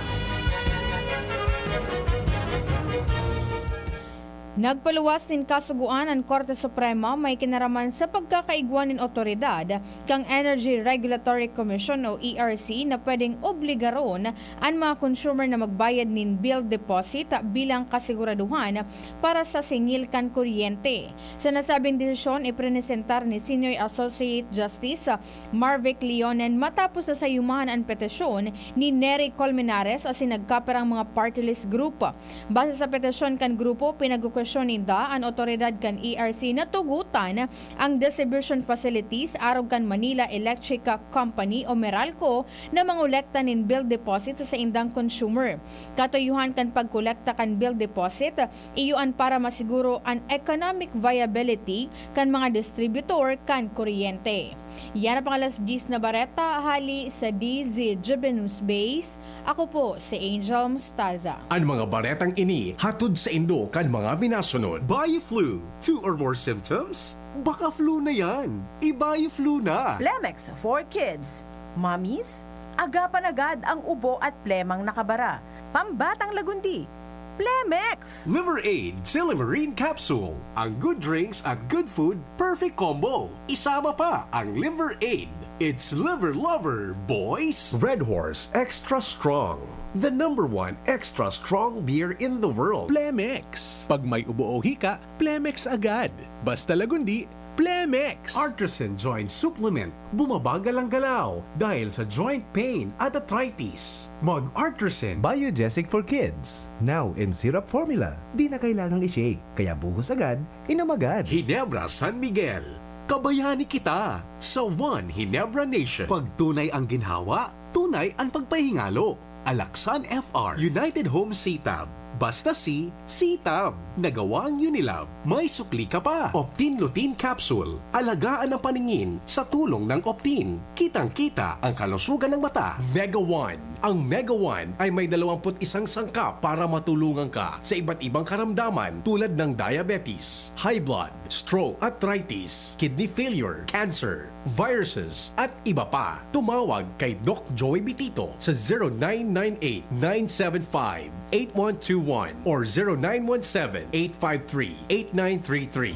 Nagpaluwas nin kasugoan an Korte Suprema may kinaraman sa pagkakaigwa nin awtoridad kan Energy Regulatory Commission o E R C na pwedeng obligaron an mga consumer na magbayad nin bill deposit bilang kasiguraduhan para sa singil kan kuryente. Sa nasabing desisyon, iprenesentar ni Senior Associate Justice Marvic Leonen matapos na sayumahan an petisyon ni Nery Colmenares asin nagkapirang mga party list group. Base sa petisyon kan grupo, pinagkukwestiyon ninda an awtoridad kan E R C na tugotan ang distribution facilities arog kan Manila Electric Company o Meralco na mangolekta nin bill deposit sa saindang consumer. Katuyuhan kan pagkolekta kan bill deposit, iyo an para masiguro an economic viability kan mga distributor kan kuryente. Yan ang pang-alas diyes na bareta hali sa D Z G B News Base. Ako po si Angel Mostaza. An mga baretang ini hatod saindo kan mga minasunod. Bioflu, two or more symptoms? Baka flu na yan. I-Bioflu na. Plemex for Kids. Mommies, agapan agad ang ubo at plemang nakabara. Pambatang lagundi. Plemex! Liver Aid, Silymarin Capsule. Ang good drinks at good food, perfect combo. Isama pa ang Liver Aid. It's Liver Lover, boys! Red Horse Extra Strong, the number one extra strong beer in the world. Plemex. Pag may ubo o hika, Plemex agad. Basta lagundi, Plemex. Artresin Joint Supplement. Bumabagal ang galaw dahil sa joint pain at arthritis. Mag-Artresin. Biogesic for Kids. Now in syrup formula. Di na kailangang i-shake. Kaya buhos agad, inom agad. Ginebra San Miguel. Kabayani kita sa One Ginebra Nation. Pag tunay ang ginhawa, tunay ang pagpahingalo. Alaksan F R, United Home C-Tab. Basta C, C-Tab. Nagawang Unilab. May sukli ka pa. Optin Lutein Capsule. Alagaan ang paningin sa tulong ng Optin. Kitang-kita ang kalusugan ng mata. Mega One. Ang Mega One ay may dalawampu't isang sangkap para matulungan ka sa iba't ibang karamdaman tulad ng diabetes, high blood, stroke, arthritis, kidney failure, cancer, viruses, at iba pa. Tumawag kay Doc Joey Bitito sa zero nine nine eight, nine seven five, eight one two one or zero nine one seven, eight five three, eight nine three three.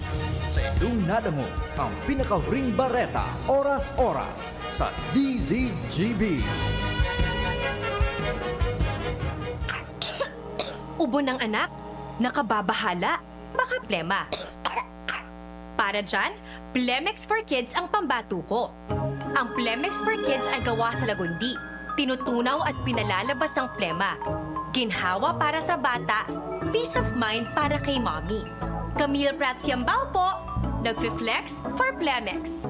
Sa indong nadangog ang pinakahuring bareta, oras-oras sa D Z G B. Ubo ng anak, nakababahala, baka plema. Para dyan, Plemex for Kids ang pambato ko. Ang Plemex for Kids ay gawa sa lagundi, tinutunaw at pinalalabas ang plema. Ginhawa para sa bata, peace of mind para kay mommy. Camille Prats Yambao po, nagfi-flex for Plemex.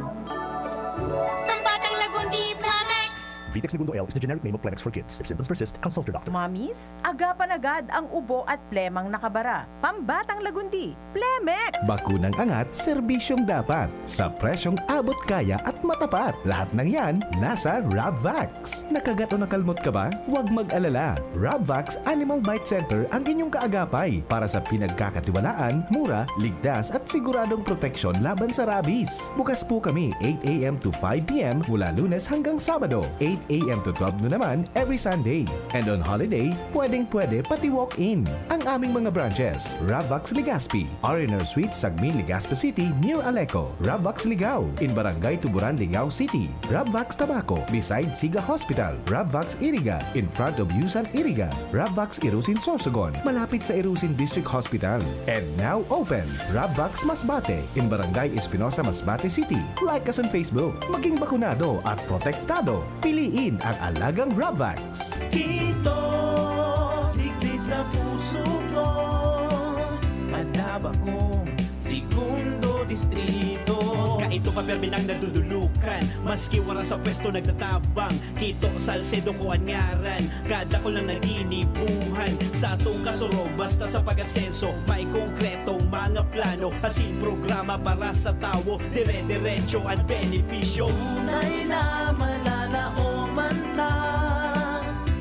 Pambatang lagundi, Plemex! Vitex Negundo L is the generic name of Plemex for kids. If symptoms persist, consult your doctor. Mommies, agapan agad ang ubo at plemang nakabara. Pambatang lagundi, Plemex! Bakunang angat, serbisyong dapat. Sa presyong abot kaya at matapat. Lahat ng yan, nasa Rabvax. Nakagat o nakalmot ka ba? Huwag mag-alala. Rabvax Animal Bite Center ang inyong kaagapay para sa pinagkakatiwalaan, mura, ligtas at siguradong proteksyon laban sa rabies. Bukas po kami eight a.m. to five p.m. mula Lunes hanggang Sabado, eight a.m. to twelve noon naman every Sunday. And on holiday, pwedeng-pwede pati walk-in. Ang aming mga branches, Ravax Legazpi, R and R Suite, Sagmin, Legazpi City, near Aleco, Ravax Ligao, in Barangay Tuburan, Ligao City, Ravax Tabaco, beside Siga Hospital, Ravax Iriga, in front of Yusan Iriga, Ravax Irusin Sorsogon, malapit sa Irusin District Hospital. And now open, Ravax Masbate, in Barangay Espinosa, Masbate City. Like us on Facebook. Maging bakunado at protektado. Piliin ang alagang Ravax. Kito, digdi sa puso ko, madaba kong segundo distrito. Kaito pa permi nang nadudulukan, maski wala sa pwesto nagtatabang. Kito, Salcedo ko an ngaran, kadakul na naginibuhan. Sa atong kasurog, basta sa pag-asenso, may konkretong mga plano. Asin programa para sa tawo, dire-diretso an benepisyo. Tunay na malalaoman na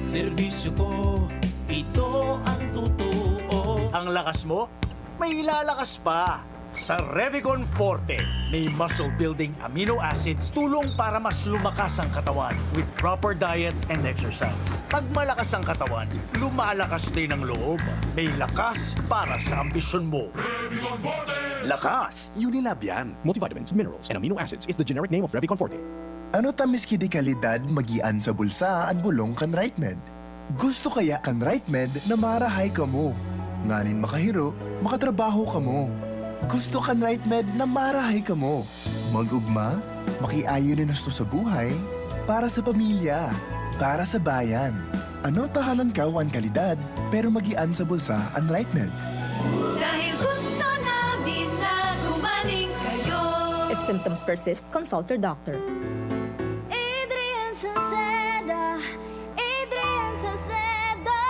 serbisyo ko, ito ang totoo. Ang lakas mo, may ilalakas pa. Sa Revicon Forte, may muscle building amino acids, tulong para mas lumakas ang katawan with proper diet and exercise. Pag malakas ang katawan, lumalakas din ang loob. May lakas para sa ambisyon mo. Lakas! Unilab yan. Multivitamins, minerals, and amino acids is the generic name of Revicon Forte. Ano ta miski di kalidad magian sa bulsa an bolong kan RightMed? Gusto kaya kan RightMed na marahay kamo, nganing makahiro, makatrabaho kamo? Gusto kan RightMed na marahay kamo, mag-ugma, makiayo nin husto sa buhay, para sa pamilya, para sa bayan. Ano ta halangkaw an kalidad, pero magian sa bulsa an RightMed? Dahil gusto namin na gumaling kayo. If symptoms persist, consult your doctor. Adrian Salceda, Adrian Salceda.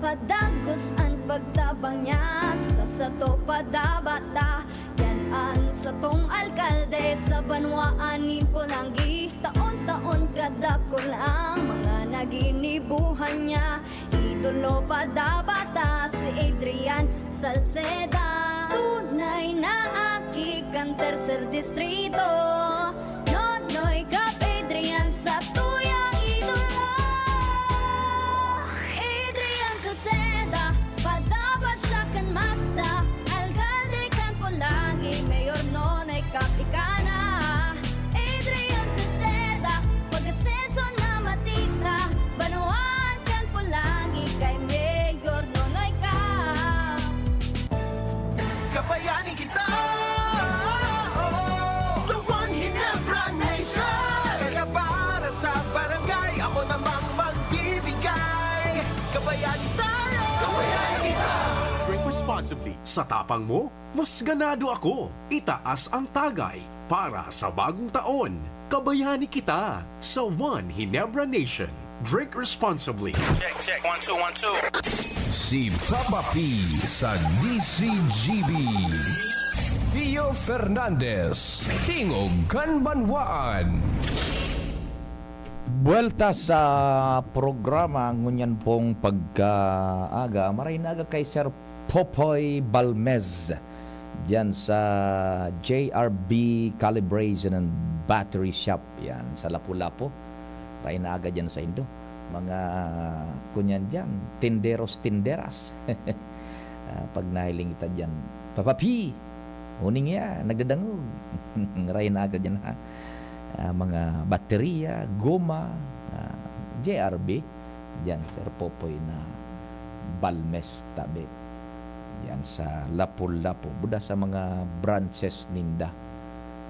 Padagos an pagtabang niya sa sato padabata. Yan an satong alkalde sa banwaan nin Polangui. Taon-taon kadakul ang mga naginibuhan niya. Idolo padabata si Adrian Salceda. Tunay na aki kan tercer distrito. Nonoy Cap Adrian sa tuyang idolo. Adrian Salceda, padaba siya kan masa. Alkalde kan Polangui, Mayor Nonoy Cap ika na. Adrian Salceda, pag-asenso na matira. Banwaan kan Polangui kay Mayor Nonoy Cap. Kabayan kita, oh, sa One Ginebra Nation. Kaya para sa barangay, ako namang magbibigay. Kabayani tayo, kabayani kita. Drink responsibly. Sa tapang mo, mas ganado ako. Itaas ang tagay para sa bagong taon. Kabayani kita sa One Ginebra Nation. Drink responsibly. Check, check. One, two, one, two. Si Papa P sa D C G B. Pio Fernandez, Tingog kan Banwaan. Buwelta sa programa ngunyan pong pagkaaga. Maray na aga kay Sir Popoy Balmez diyan sa J R B Calibration and Battery Shop. Yan, sa Lapu-Lapu. Maray na aga diyan sa indo. Mga, kunyan diyan, tinderos, tinderas. Ah, pag nahiling kita diyan, "Papa P, uning ya, nagdadangog." Maray na aga diyan, ha. Ah, mga baterya, goma, ah, J R B. Diyan, Sir Popoy na Balmes tabi. Diyan sa Lapu-Lapu. Buda sa mga branches ninda.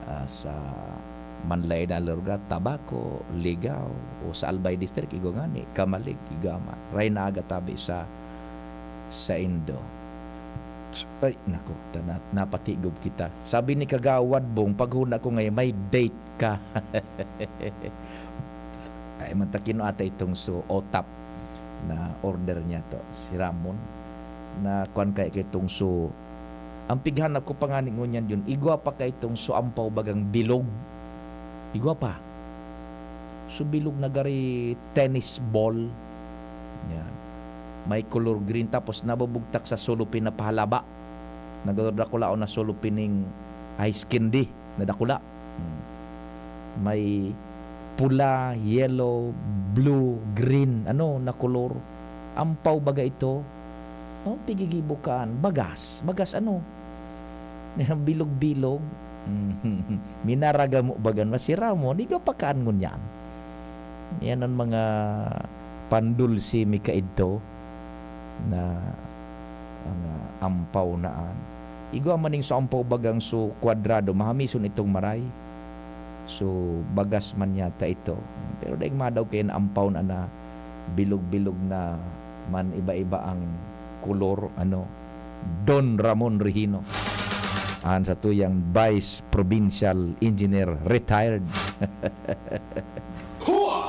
Ah, sa Manlay na lugar, Tabaco, Ligao, o sa Albay District, igwa ngani, Camalig, igwa man. Maray na aga tabi sa, sa indo. Ay, naku, ta-, na-, napatigog kita. Sabi ni Kagawad Bong, paghuna ko ngayon, "May date ka." Ay, man ta kinuha ta itong so, otap na order niya to, si Ramon. Na kuwan kaya kay itong so, ang pighanap ko pa nga ni ngunyan yun, igwa pa kay itong so ampaw bagang bilog. Igwa pa. So bilog na gari tennis ball. Yan. May color green tapos nabubugtak sa solo pinapahalaba. Nagdadakulaon na solo pining ice candy na dakula. Hmm. May pula, yellow, blue, green, ano, na kolor. Ampaw baga ito. Oh, pigigibo kaan. Bagas. Bagas ano? Bilog-bilog. Minaraga mo bagan masira mo. Di ka pakaan ngunyan. Yan ang mga pandulsi mi kaidto na, ah, ampaw na an. Igwa man ning so ampaw bagang so kwadrado, mahamison itong maray. So, bagas man yata ito. Pero daing madaw kaya na ampaw na, na bilog-bilog na man iba-iba ang kolor, ano, Don Ramon Regino. An sa tuyang Vice Provincial Engineer, retired. Hua!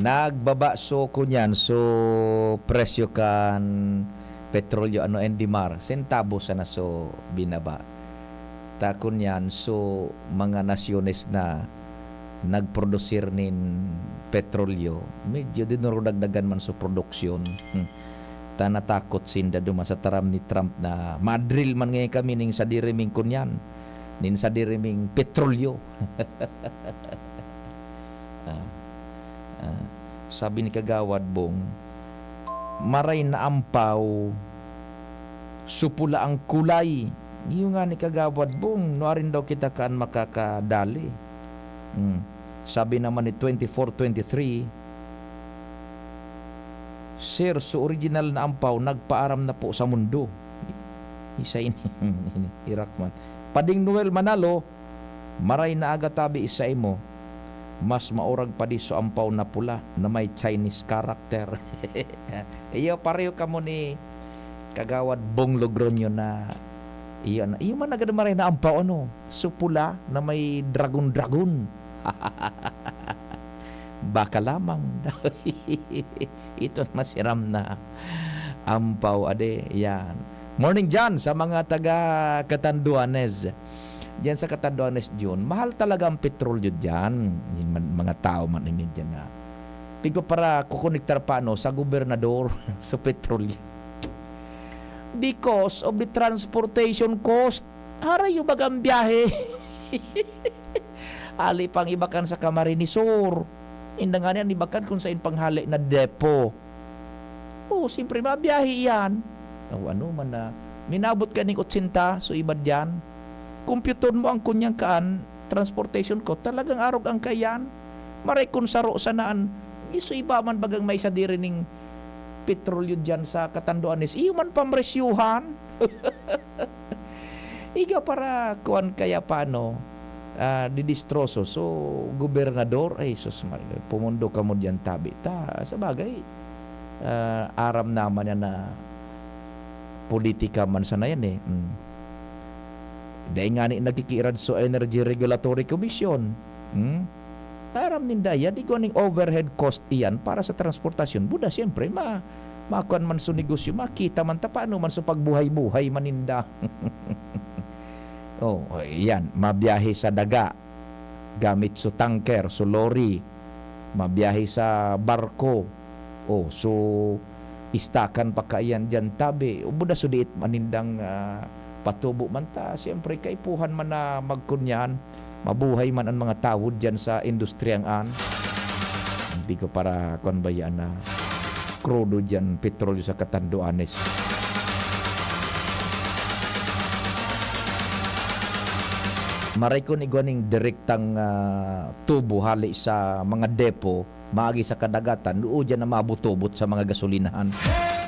Nagbaba so kunyan, so presyo kan petrolyo, ano, N D M A R, sentabo sana so binaba. Ta kunyan, so mga nasyones na nagprodusir nin petrolyo, medyo dinurudagdagan man so produksyon. Hmm. Ta natakot sinda duman sa taram ni Trump na madril man ngayon kami ning sadiri ming kunyan, nin sadiri ming petrolyo. Ah, ah, sabi ni Kagawad Bong, "Maray na ampaw, supula ang kulay." Iyo nga ni Kagawad Bong, nuarin daw kita kaan makakadali. Hmm. Sabi naman ni twenty-four twenty-three, "Sir, so original na ampaw, nagpaaram na po sa mundo." Isa ini, ini, Irakman. Pading Noel Manalo, maray na aga tabi sa imo. Mas maurag pa di so ampaw na pula na may Chinese character. Iyo, pareho kamo ni Kagawad Bong Logroño na iyo na, iyo man agad maray na ampaw, ano, so pula na may dragon-dragon. Baka lamang. Ito masiram na ampaw, ade. Yan. Morning, John, sa mga taga Catanduanes. Diyan sa Catanduanes, John, mahal talaga ang petrolyo diyan. Yung man-, mga tao man ini diyan na. Pigo para kukonektar pa, ano, sa gobernador, sa petrolyo. Because of the transportation cost, harayo bagang biyahe. Ali pang iba kan sa Camarines Sur. Inda nga niyan, iba kan kung saan panghali na depo. Oo, siyempre, mabiyahe iyan. O ano man na, minabot ka ning otsenta, so iba diyan. Kumpyuton mo ang kunyang kaan, transportation ko, talagang arog ang kaiyan. Maray kun saro sana an, so iba man bagang may sadiri ning petrolyo diyan sa Catanduanes. Iyo man pamresyuhan. Iga para kuwan kaya paano, ah, didistroso. So, gobernador, ay, sus, Maria, pumundo ka mo diyan, tabi ta. Sa bagay, ah, aram naman yan na politika man sana yan eh. Mm. Dahil nga ni nagkikiirad so Energy Regulatory Commission. Mm. Aram ninda yan, di ko ning overhead cost iyan para sa transportasyon. Buda, siyempre, ma-, makuan man so negosyo, makita man ta paano man so pagbuhay-buhay maninda. Oh, yan, mabiyahe sa daga, gamit so tanker, so lorry, mabiyahe sa barko. Oh, so, istakan pa kaiyan diyan, tabi. Buda so diit manindang, ah, patubo man ta. Siyempre, kaipuhan man na magkunyan. Mabuhay man an mga tawo diyan sa industriyang an. Hindi ko para, kwan ba yan, na krudo diyan, petrolyo sa Catanduanes. Maray kun igwa ning direktang, ah, tubo hali sa mga depo, maagi sa kadagatan, luo diyan na mabutubot sa mga gasolinahan.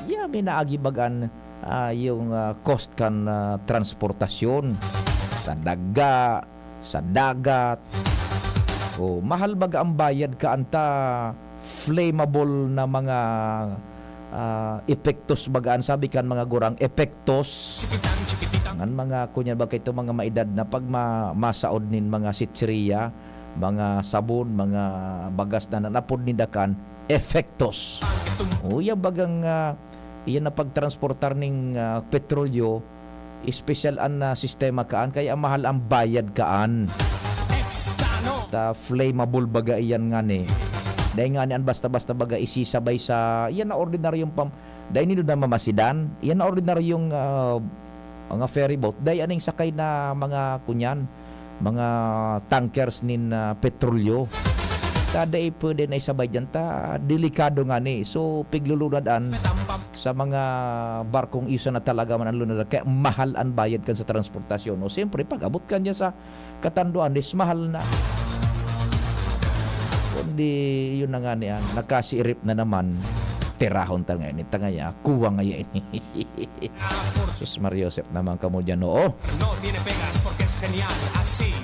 Ya, may naagi bagan, ah, yung, ah, cost kan, ah, transportasyon. Sa daga, sa dagat. Oh, mahal baga ang bayad ka anta flammable na mga, ah, epektos baga an sabi kan mga gurang, epektos. An mga, kunya ba kaito, mga maedad na pag ma-, masaod nin mga sitsiriya, mga sabon, mga bagas na nanapod ninda kan epektos. O, yan bagang, ah, iyan na pagtransportar ning, ah, petrolyo, espesyal an, ah, sistema kaan, kaya mahal ang bayad kaan. Extano. Ta flammable baga iyan ngani. Dai ngani an basta-basta baga isisabay sa, iyan na ordinaryong pam-, dai nindo na mamasidan. Iyan na ordinaryong, ah, mga ferry boat. Dai aning sakay na mga kunyan, mga tankers nin, ah, petrolyo. Ta dai pwede na isabay diyan, ta delikado ngani. So, piglulunad an sa mga barkong iyo sana talaga man an lunad, kaya mahal an bayad kan sa transportasyon. O, siyempre, pag-abot kan diyan sa Catanduanes, mahal na. Kundi, yun na nga niyan, nakasirip na naman. Tirahon ta ngayon, ita ngaya, kuwang ngaya ini. Sus, Maria Josep naman kamo dyan, oo. No tiene pegas porque es genial, así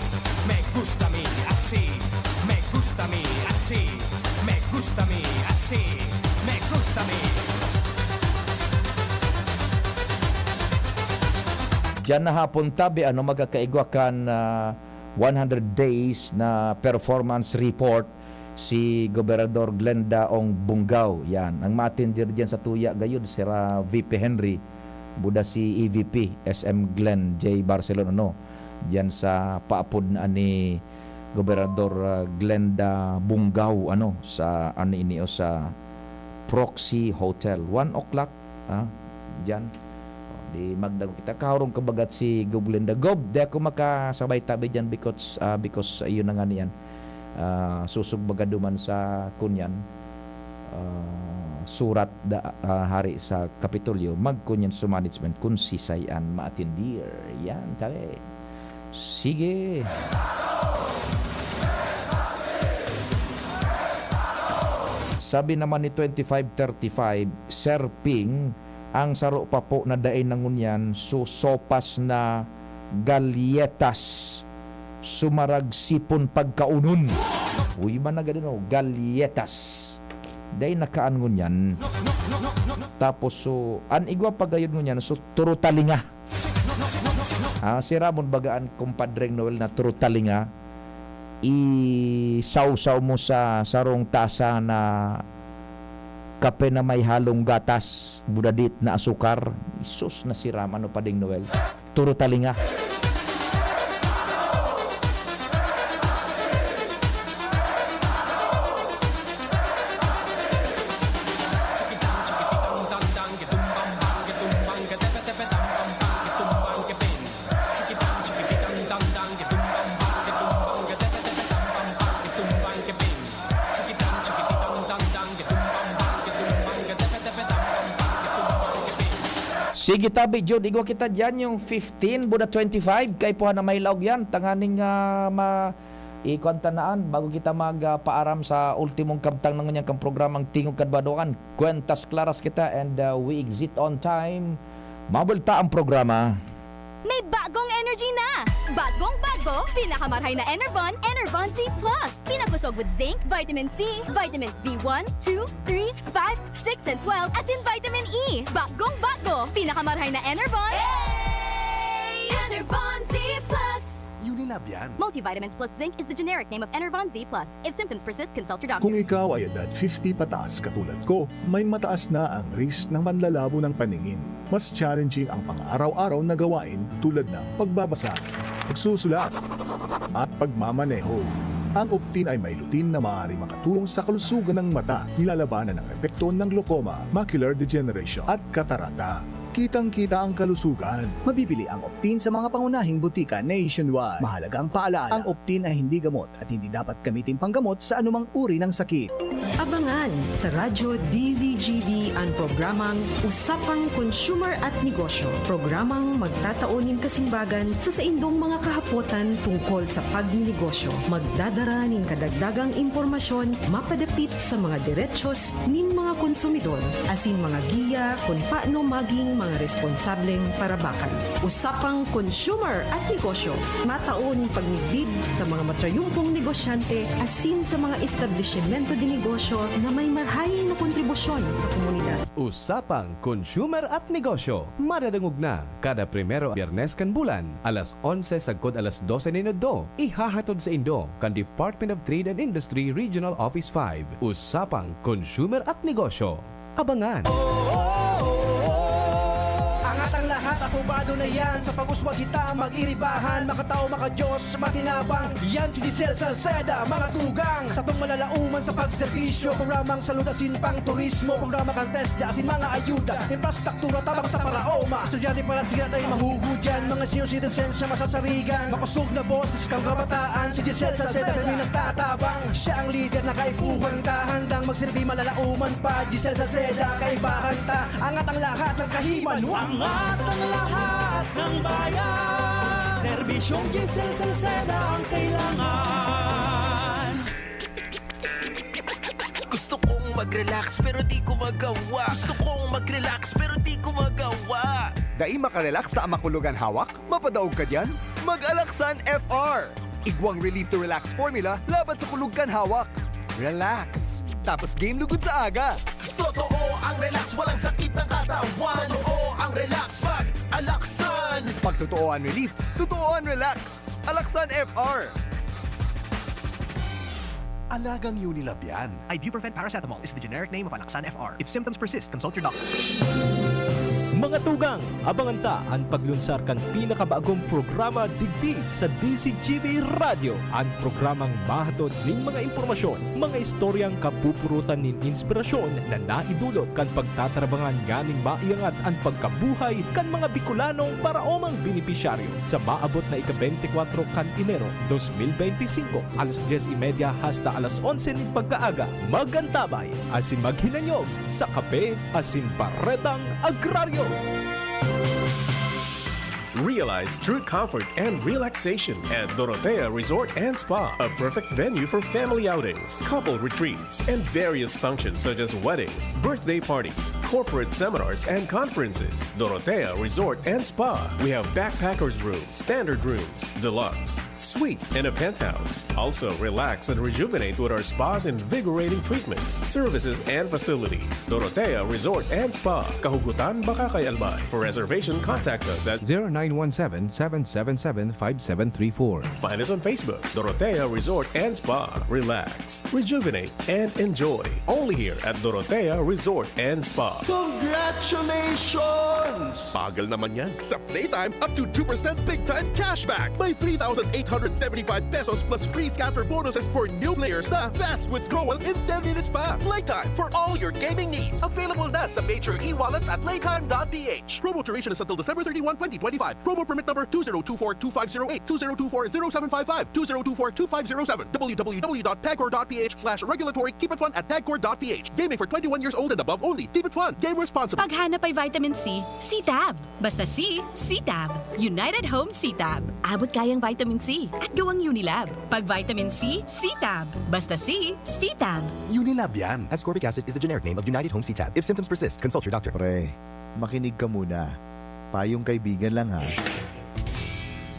me gusta a mí, así me gusta a mí, así me gusta a mí, así me gusta a mí. Diyan na hapon tabi, ano, magkakaigwa kan, ah, one hundred days na performance report si Gobernador Glenda Ong Bungao. Yan. Ang maatendir diyan sa tuya gayud, sira V P Henry, buda si E V P, S M Glenn J Barcelon, ano, diyan sa paapod na ni Gobernador, ah, Glenda Bungao, ano, sa, ano ini, o sa Proxy Hotel. One o'clock, ah, diyan. O, di magdago kita. Kaharong kabagat si Gob Glenda. Gob, di ako makasabay tabi diyan because, ah, because, ah, yun na nga niyan. Ah, susog baga duman sa kunyan, ah, surat da, ah, hari sa Kapitolyo, magkunyan sa management kung sisay an maatendir. Yan, tabi. Sige. Sabi naman ni twenty-five thirty-five, Sir Ping, ang saro pa po na dai na ngunyan, so sopas na galyetas, sumarag sipon pagkaonon. Uy, man na gani, no? Galyetas. Dai na kaan ngunyan. Tapos, so, an igwa pa gayud ngunyan, so, turo talinga. Ah, si Ramon baga an kumpadreng Noel na turo talinga. Isawsaw mo sa sarong tasa na kape na may halong gatas, budadit na asukar. Sus, nasira man o Pading Noel. Turo talinga. Sige, tabi, Jude, igwa kita diyan yung fifteen, buda twenty-five, kaipuhan na may laog yan. Tanganing, ah, ma-, ikuan ta naan, bago kita mag, ah, paaram sa ultimong kabtang na ngunyan kang programang Tingog Kadbadoan. Kwentas klaras kita and, ah, we exit on time. Mabulta ang programa. May bagong energy na! Bagong bago, pinakamarhay na Enervon, Enervon Z plus. Pinakosog with zinc, vitamin C, vitamins B one, two, three, five, six, and twelve, asin vitamin E. Bagong bago, pinakamarhay na Enervon. Enervon Z plus. Unilab yan. Multivitamins plus zinc is the generic name of Enervon Z plus. If symptoms persist, consult your doctor. Kung ikaw ay edad fifty pataas katulad ko, may mataas na ang risk ng panlalabo ng paningin. Mas challenging ang pang-araw-araw na gawain tulad ng pagbabasa, pagsusulat, at pagmamaneho. Ang Optin ay may lutein na maaari makatulong sa kalusugan ng mata, nilalabanan ang epekto ng glaucoma, macular degeneration, at katarata. Kitang-kita ang kalusugan. Mabibili ang Optin sa mga pangunahing butika nationwide. Mahalagang paalaala, ang Optin ay hindi gamot at hindi dapat gamitin panggamot sa anumang uri ng sakit. Abangan sa Radyo D Z G B an programang Usapang Consumer at Negosyo, programang magtatao nin kasimbagan sa saindong mga kahapotan tungkol sa pagninegosyo. Magdadara nin kadagdagang impormasyon mapadapit sa mga derechos nin mga konsumidor, asin mga giya kun paano maging mga responsableng parabakan. Usapang consumer at negosyo. Matao nin pagmidbid sa mga matrayumpong negosyante asin sa mga establisimento de negosyo na may marahay na kontribusyon sa komunidad. Usapang Consumer at Negosyo. Madadangog na kada primero Biyernes kan bulan, alas onse sagkod alas dose nin udto. Ihahatod saindo kan Department of Trade and Industry Regional Office five. Usapang Consumer at Negosyo. Abangan! Angat ang lahat, apobado na yan. Sa pag-uswag kita, mag-iribahan, makatao, makadiyos, matinabang. Yan si Giselle Salceda, mga tugang. Satong malalauman sa pagserbisyo, programang salud asin pang turismo, programa kan TESDA asin mga ayuda, infrastruktura tabang sa paraoma. Estudyante para siya na mahuhudyan, mga senior citizens siya masasarigan. Makusog na boses kang kabataan, si Giselle Salceda kami nagtatabang. Siya ang lider na kaipuhan ta, handang magsilbi malalauman pa. Giselle Salceda, kaibahan ta, angat ang lahat ng kahiman. Angat ang lahat ng bayan. Serbisyong Giselle Salceda ang kailangan. Gusto kong mag-relax pero di ko magawa. Gusto kong mag-relax pero di ko magawa. Dai makarelax ta ang makulog an hawak? Mapadaog ka diyan? Mag-Alaxan F R! Igwang relief to relax formula laban sa kulog kan hawak. Relax! Tapos game lugod sa aga! Totoo ang relax, walang sakit ng katawan. Totoo ang relax, mag-Alaxan. Pag totoo ang relief, totoo ang relax. Alaxan F R! Alagang Unilab yan. Ibuprofen paracetamol is the generic name of Alaxan F R. If symptoms persist, consult your doctor. Mga tugang, abangan ta an paglunsar kan pinakabagong programa digdi sa D Z G B Radyo, an programang mahatod nin mga impormasyon, mga istoryang kapupurutan nin inspirasyon na naidulot kan pagtatrabangan nganing maiangat an pagkabuhay kan mga Bicolanong paraomang benepisyaryo. Sa maabot na ika-beintikwatro kan Enero, dos mil beintisinko, alas dyes y media hasta alas onse nin pagkaaga, mag-antabay asin maghinanyog sa kape asin baretang agraryo. Realize true comfort and relaxation at Dorotea Resort and Spa, a perfect venue for family outings, couple retreats, and various functions such as weddings, birthday parties, corporate seminars, and conferences. Dorotea Resort and Spa. We have backpackers room, standard rooms, deluxe, suite, and a penthouse. Also, relax and rejuvenate with our spa's invigorating treatments, services, and facilities. Dorotea Resort and Spa, Kahugutan, Bacacay, Albay. For reservation, contact us at zero nine one seven, seven seven seven, five seven three four. Find us on Facebook, Dorotea Resort and Spa. Relax, rejuvenate, and enjoy. Only here at Dorotea Resort and Spa. Congratulations! Bagal naman yan. Sa Playtime, up to two percent big time cashback. May three thousand eight hundred seventy-five pesos plus free scatter bonuses for new players na fast withdrawal in ten minutes pa. Playtime for all your gaming needs. Available na sa major e-wallets at playtime dot p h. Promo duration is until December thirty-one, twenty twenty-five. Promo permit number two zero two four two five zero eight, two zero two four zero seven five five, two zero two four two five zero seven, w w w dot pagcor dot p h slash regulatory, keep it fun at pagcor dot p h. Gaming for twenty-one years old and above only. Keep it fun. Game responsibly. Paghanap ay vitamin C, C-Tab. Basta C, C-Tab. United Home C-Tab. Abot kayang vitamin C at gawang Unilab. Pag vitamin C, C-Tab. Basta C, C-Tab. Unilab yan. Ascorbic acid is the generic name of United Home C-Tab. If symptoms persist, consult your doctor. Pre, makinig ka muna. Payong kaibigan lang, ha.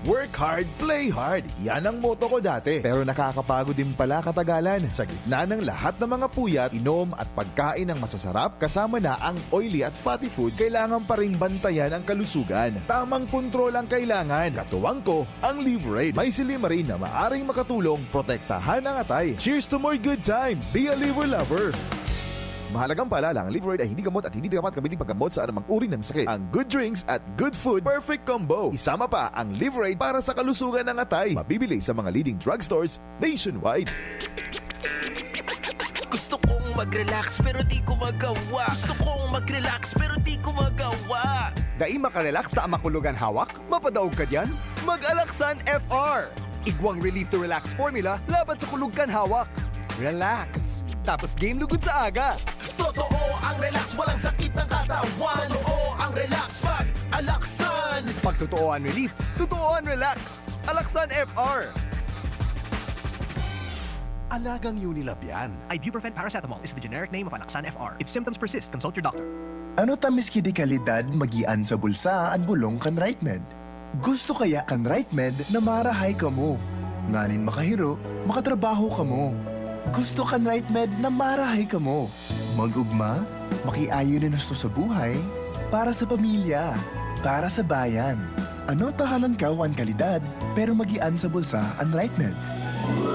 Work hard, play hard. Yan ang motto ko dati. Pero nakakapagod din pala katagalan. Sa gitna ng lahat ng mga puyat, inom at pagkain ng masasarap, kasama na ang oily at fatty foods, kailangan pa ring bantayan ang kalusugan. Tamang kontrol ang kailangan. Katuwang ko, ang Liverade. May silymarin na maaring makatulong protektahan ang atay. Cheers to more good times! Be a Liver Lover! Mahalagang paalala, ang Liverade ay hindi gamot at hindi dapat gamitin paggamot sa anumang uri ng sakit. Ang good drinks at good food, perfect combo. Isama pa ang Liverade para sa kalusugan ng atay. Mabibili sa mga leading drugstores nationwide. Gusto kong mag-relax pero di ko magawa. Gusto kong mag-relax pero di ko magawa. Dai makarelax ta ang makulog an hawak? Mapadaog ka diyan? Mag-Alaxan F R! Igwang relief to relax formula laban sa kulog kan hawak. Relax! Tapos game lugod sa aga. Totoo ang relax, walang sakit ng katawan. Totoo ang relax, mag-Alaxan. Pag totoo ang relief, totoo ang relax. Alaxan F R. Alagang Unilab yan. Ibuprofen paracetamol is the generic name of Alaxan F R. If symptoms persist, consult your doctor. Ano ta miski di kalidad, magian sa bulsa an bulong kan Rightmed? Gusto kaya kan Rightmed na marahay kamo? Nganing makahiro, makatrabaho kamo. Gusto kan Rightmed na marahay kamo? Mag-ugma, makiayon nin husto sa buhay, para sa pamilya, para sa bayan. Ano ta halangkaw an kalidad, pero magian sa bulsa an Rightmed?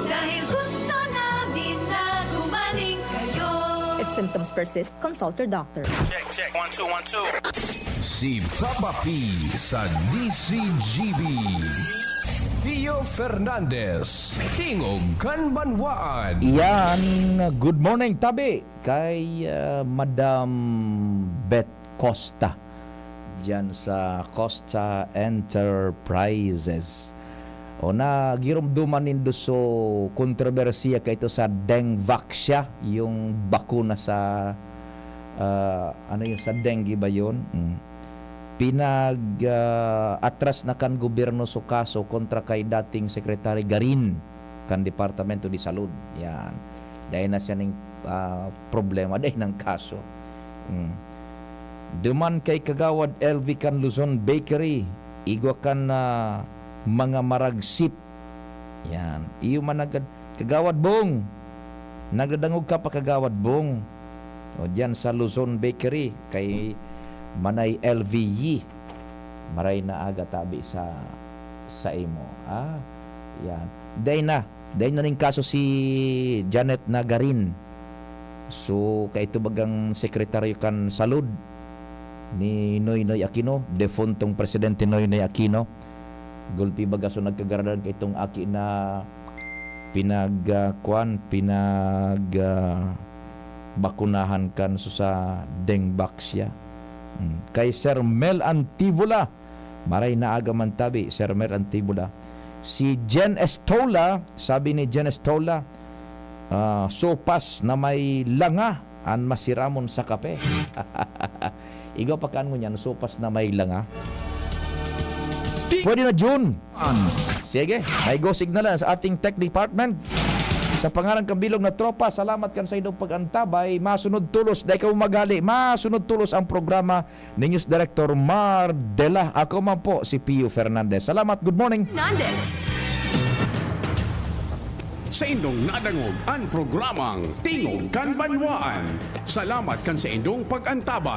Dahil gusto namin na gumaling kayo. If symptoms persist, consult your doctor. Check, check. One, two, one, two. Si Papa P sa D C G B. Pio Fernandez, Tingog kan Banwaan. Yan, good morning, tabi kay, ah, Madam Beth Costa, diyan sa Costa Enterprises. O, nagirumduman nindo so kontrobersiya kaito sa Dengvaxia, yung bakuna sa, ah, ano yun, sa dengue ba yun? Mm. Pinag, ah, atras na kan gobyerno so kaso kontra kay dating Secretary Garin kan Departamento de Salud. Yan. Dai na siya ning, ah, problema, dai nang kaso. Mm. Duman kay Kagawad L V kan Luzon Bakery, igwa kan, ah, mga maragsip. Yan. Iyo man nagad-, Kagawad Bong. Nagdadangog ka pa, Kagawad Bong. O, diyan sa Luzon Bakery, kay Manay L V Y. Maray na aga tabi sa, sa imo. Ah, yan. Dai na. Dai na ning kaso si Janet Nagarin. So, kaito bagang sekretaryo kan Salud ni Noynoy Aquino, defuntong Presidente Noynoy Aquino. Gulpi baga, so, nagkagaradan kaitong aki na pinag, ah, kwan, pinag, ah, bakunahan kan so sa Dengvaxia. Hmm. Kay Sir Mel Antivola, maray na aga man tabi, Sir Mel Antivola. Si Jen Estola, sabi ni Jen Estola, ah, "Sopas na may langa an masiramon sa kape." Igwa pa kan ngunyan, sopas na may langa. Pwede na, Jun. An. Sige, may gosig na lang sa ating tech department. Sa pangaran kan bilog na tropa, salamat kan saindong pag-antabay. Masunod tolos, dai kamo maghali. Masunod tolos ang programa ni News Director Mar Dela. Ako man po si Pio Fernandez. Salamat. Good morning. Fernandez. Saindong nadangog an programang Tingog kan Banwaan. Salamat kan saindong pag-antabay.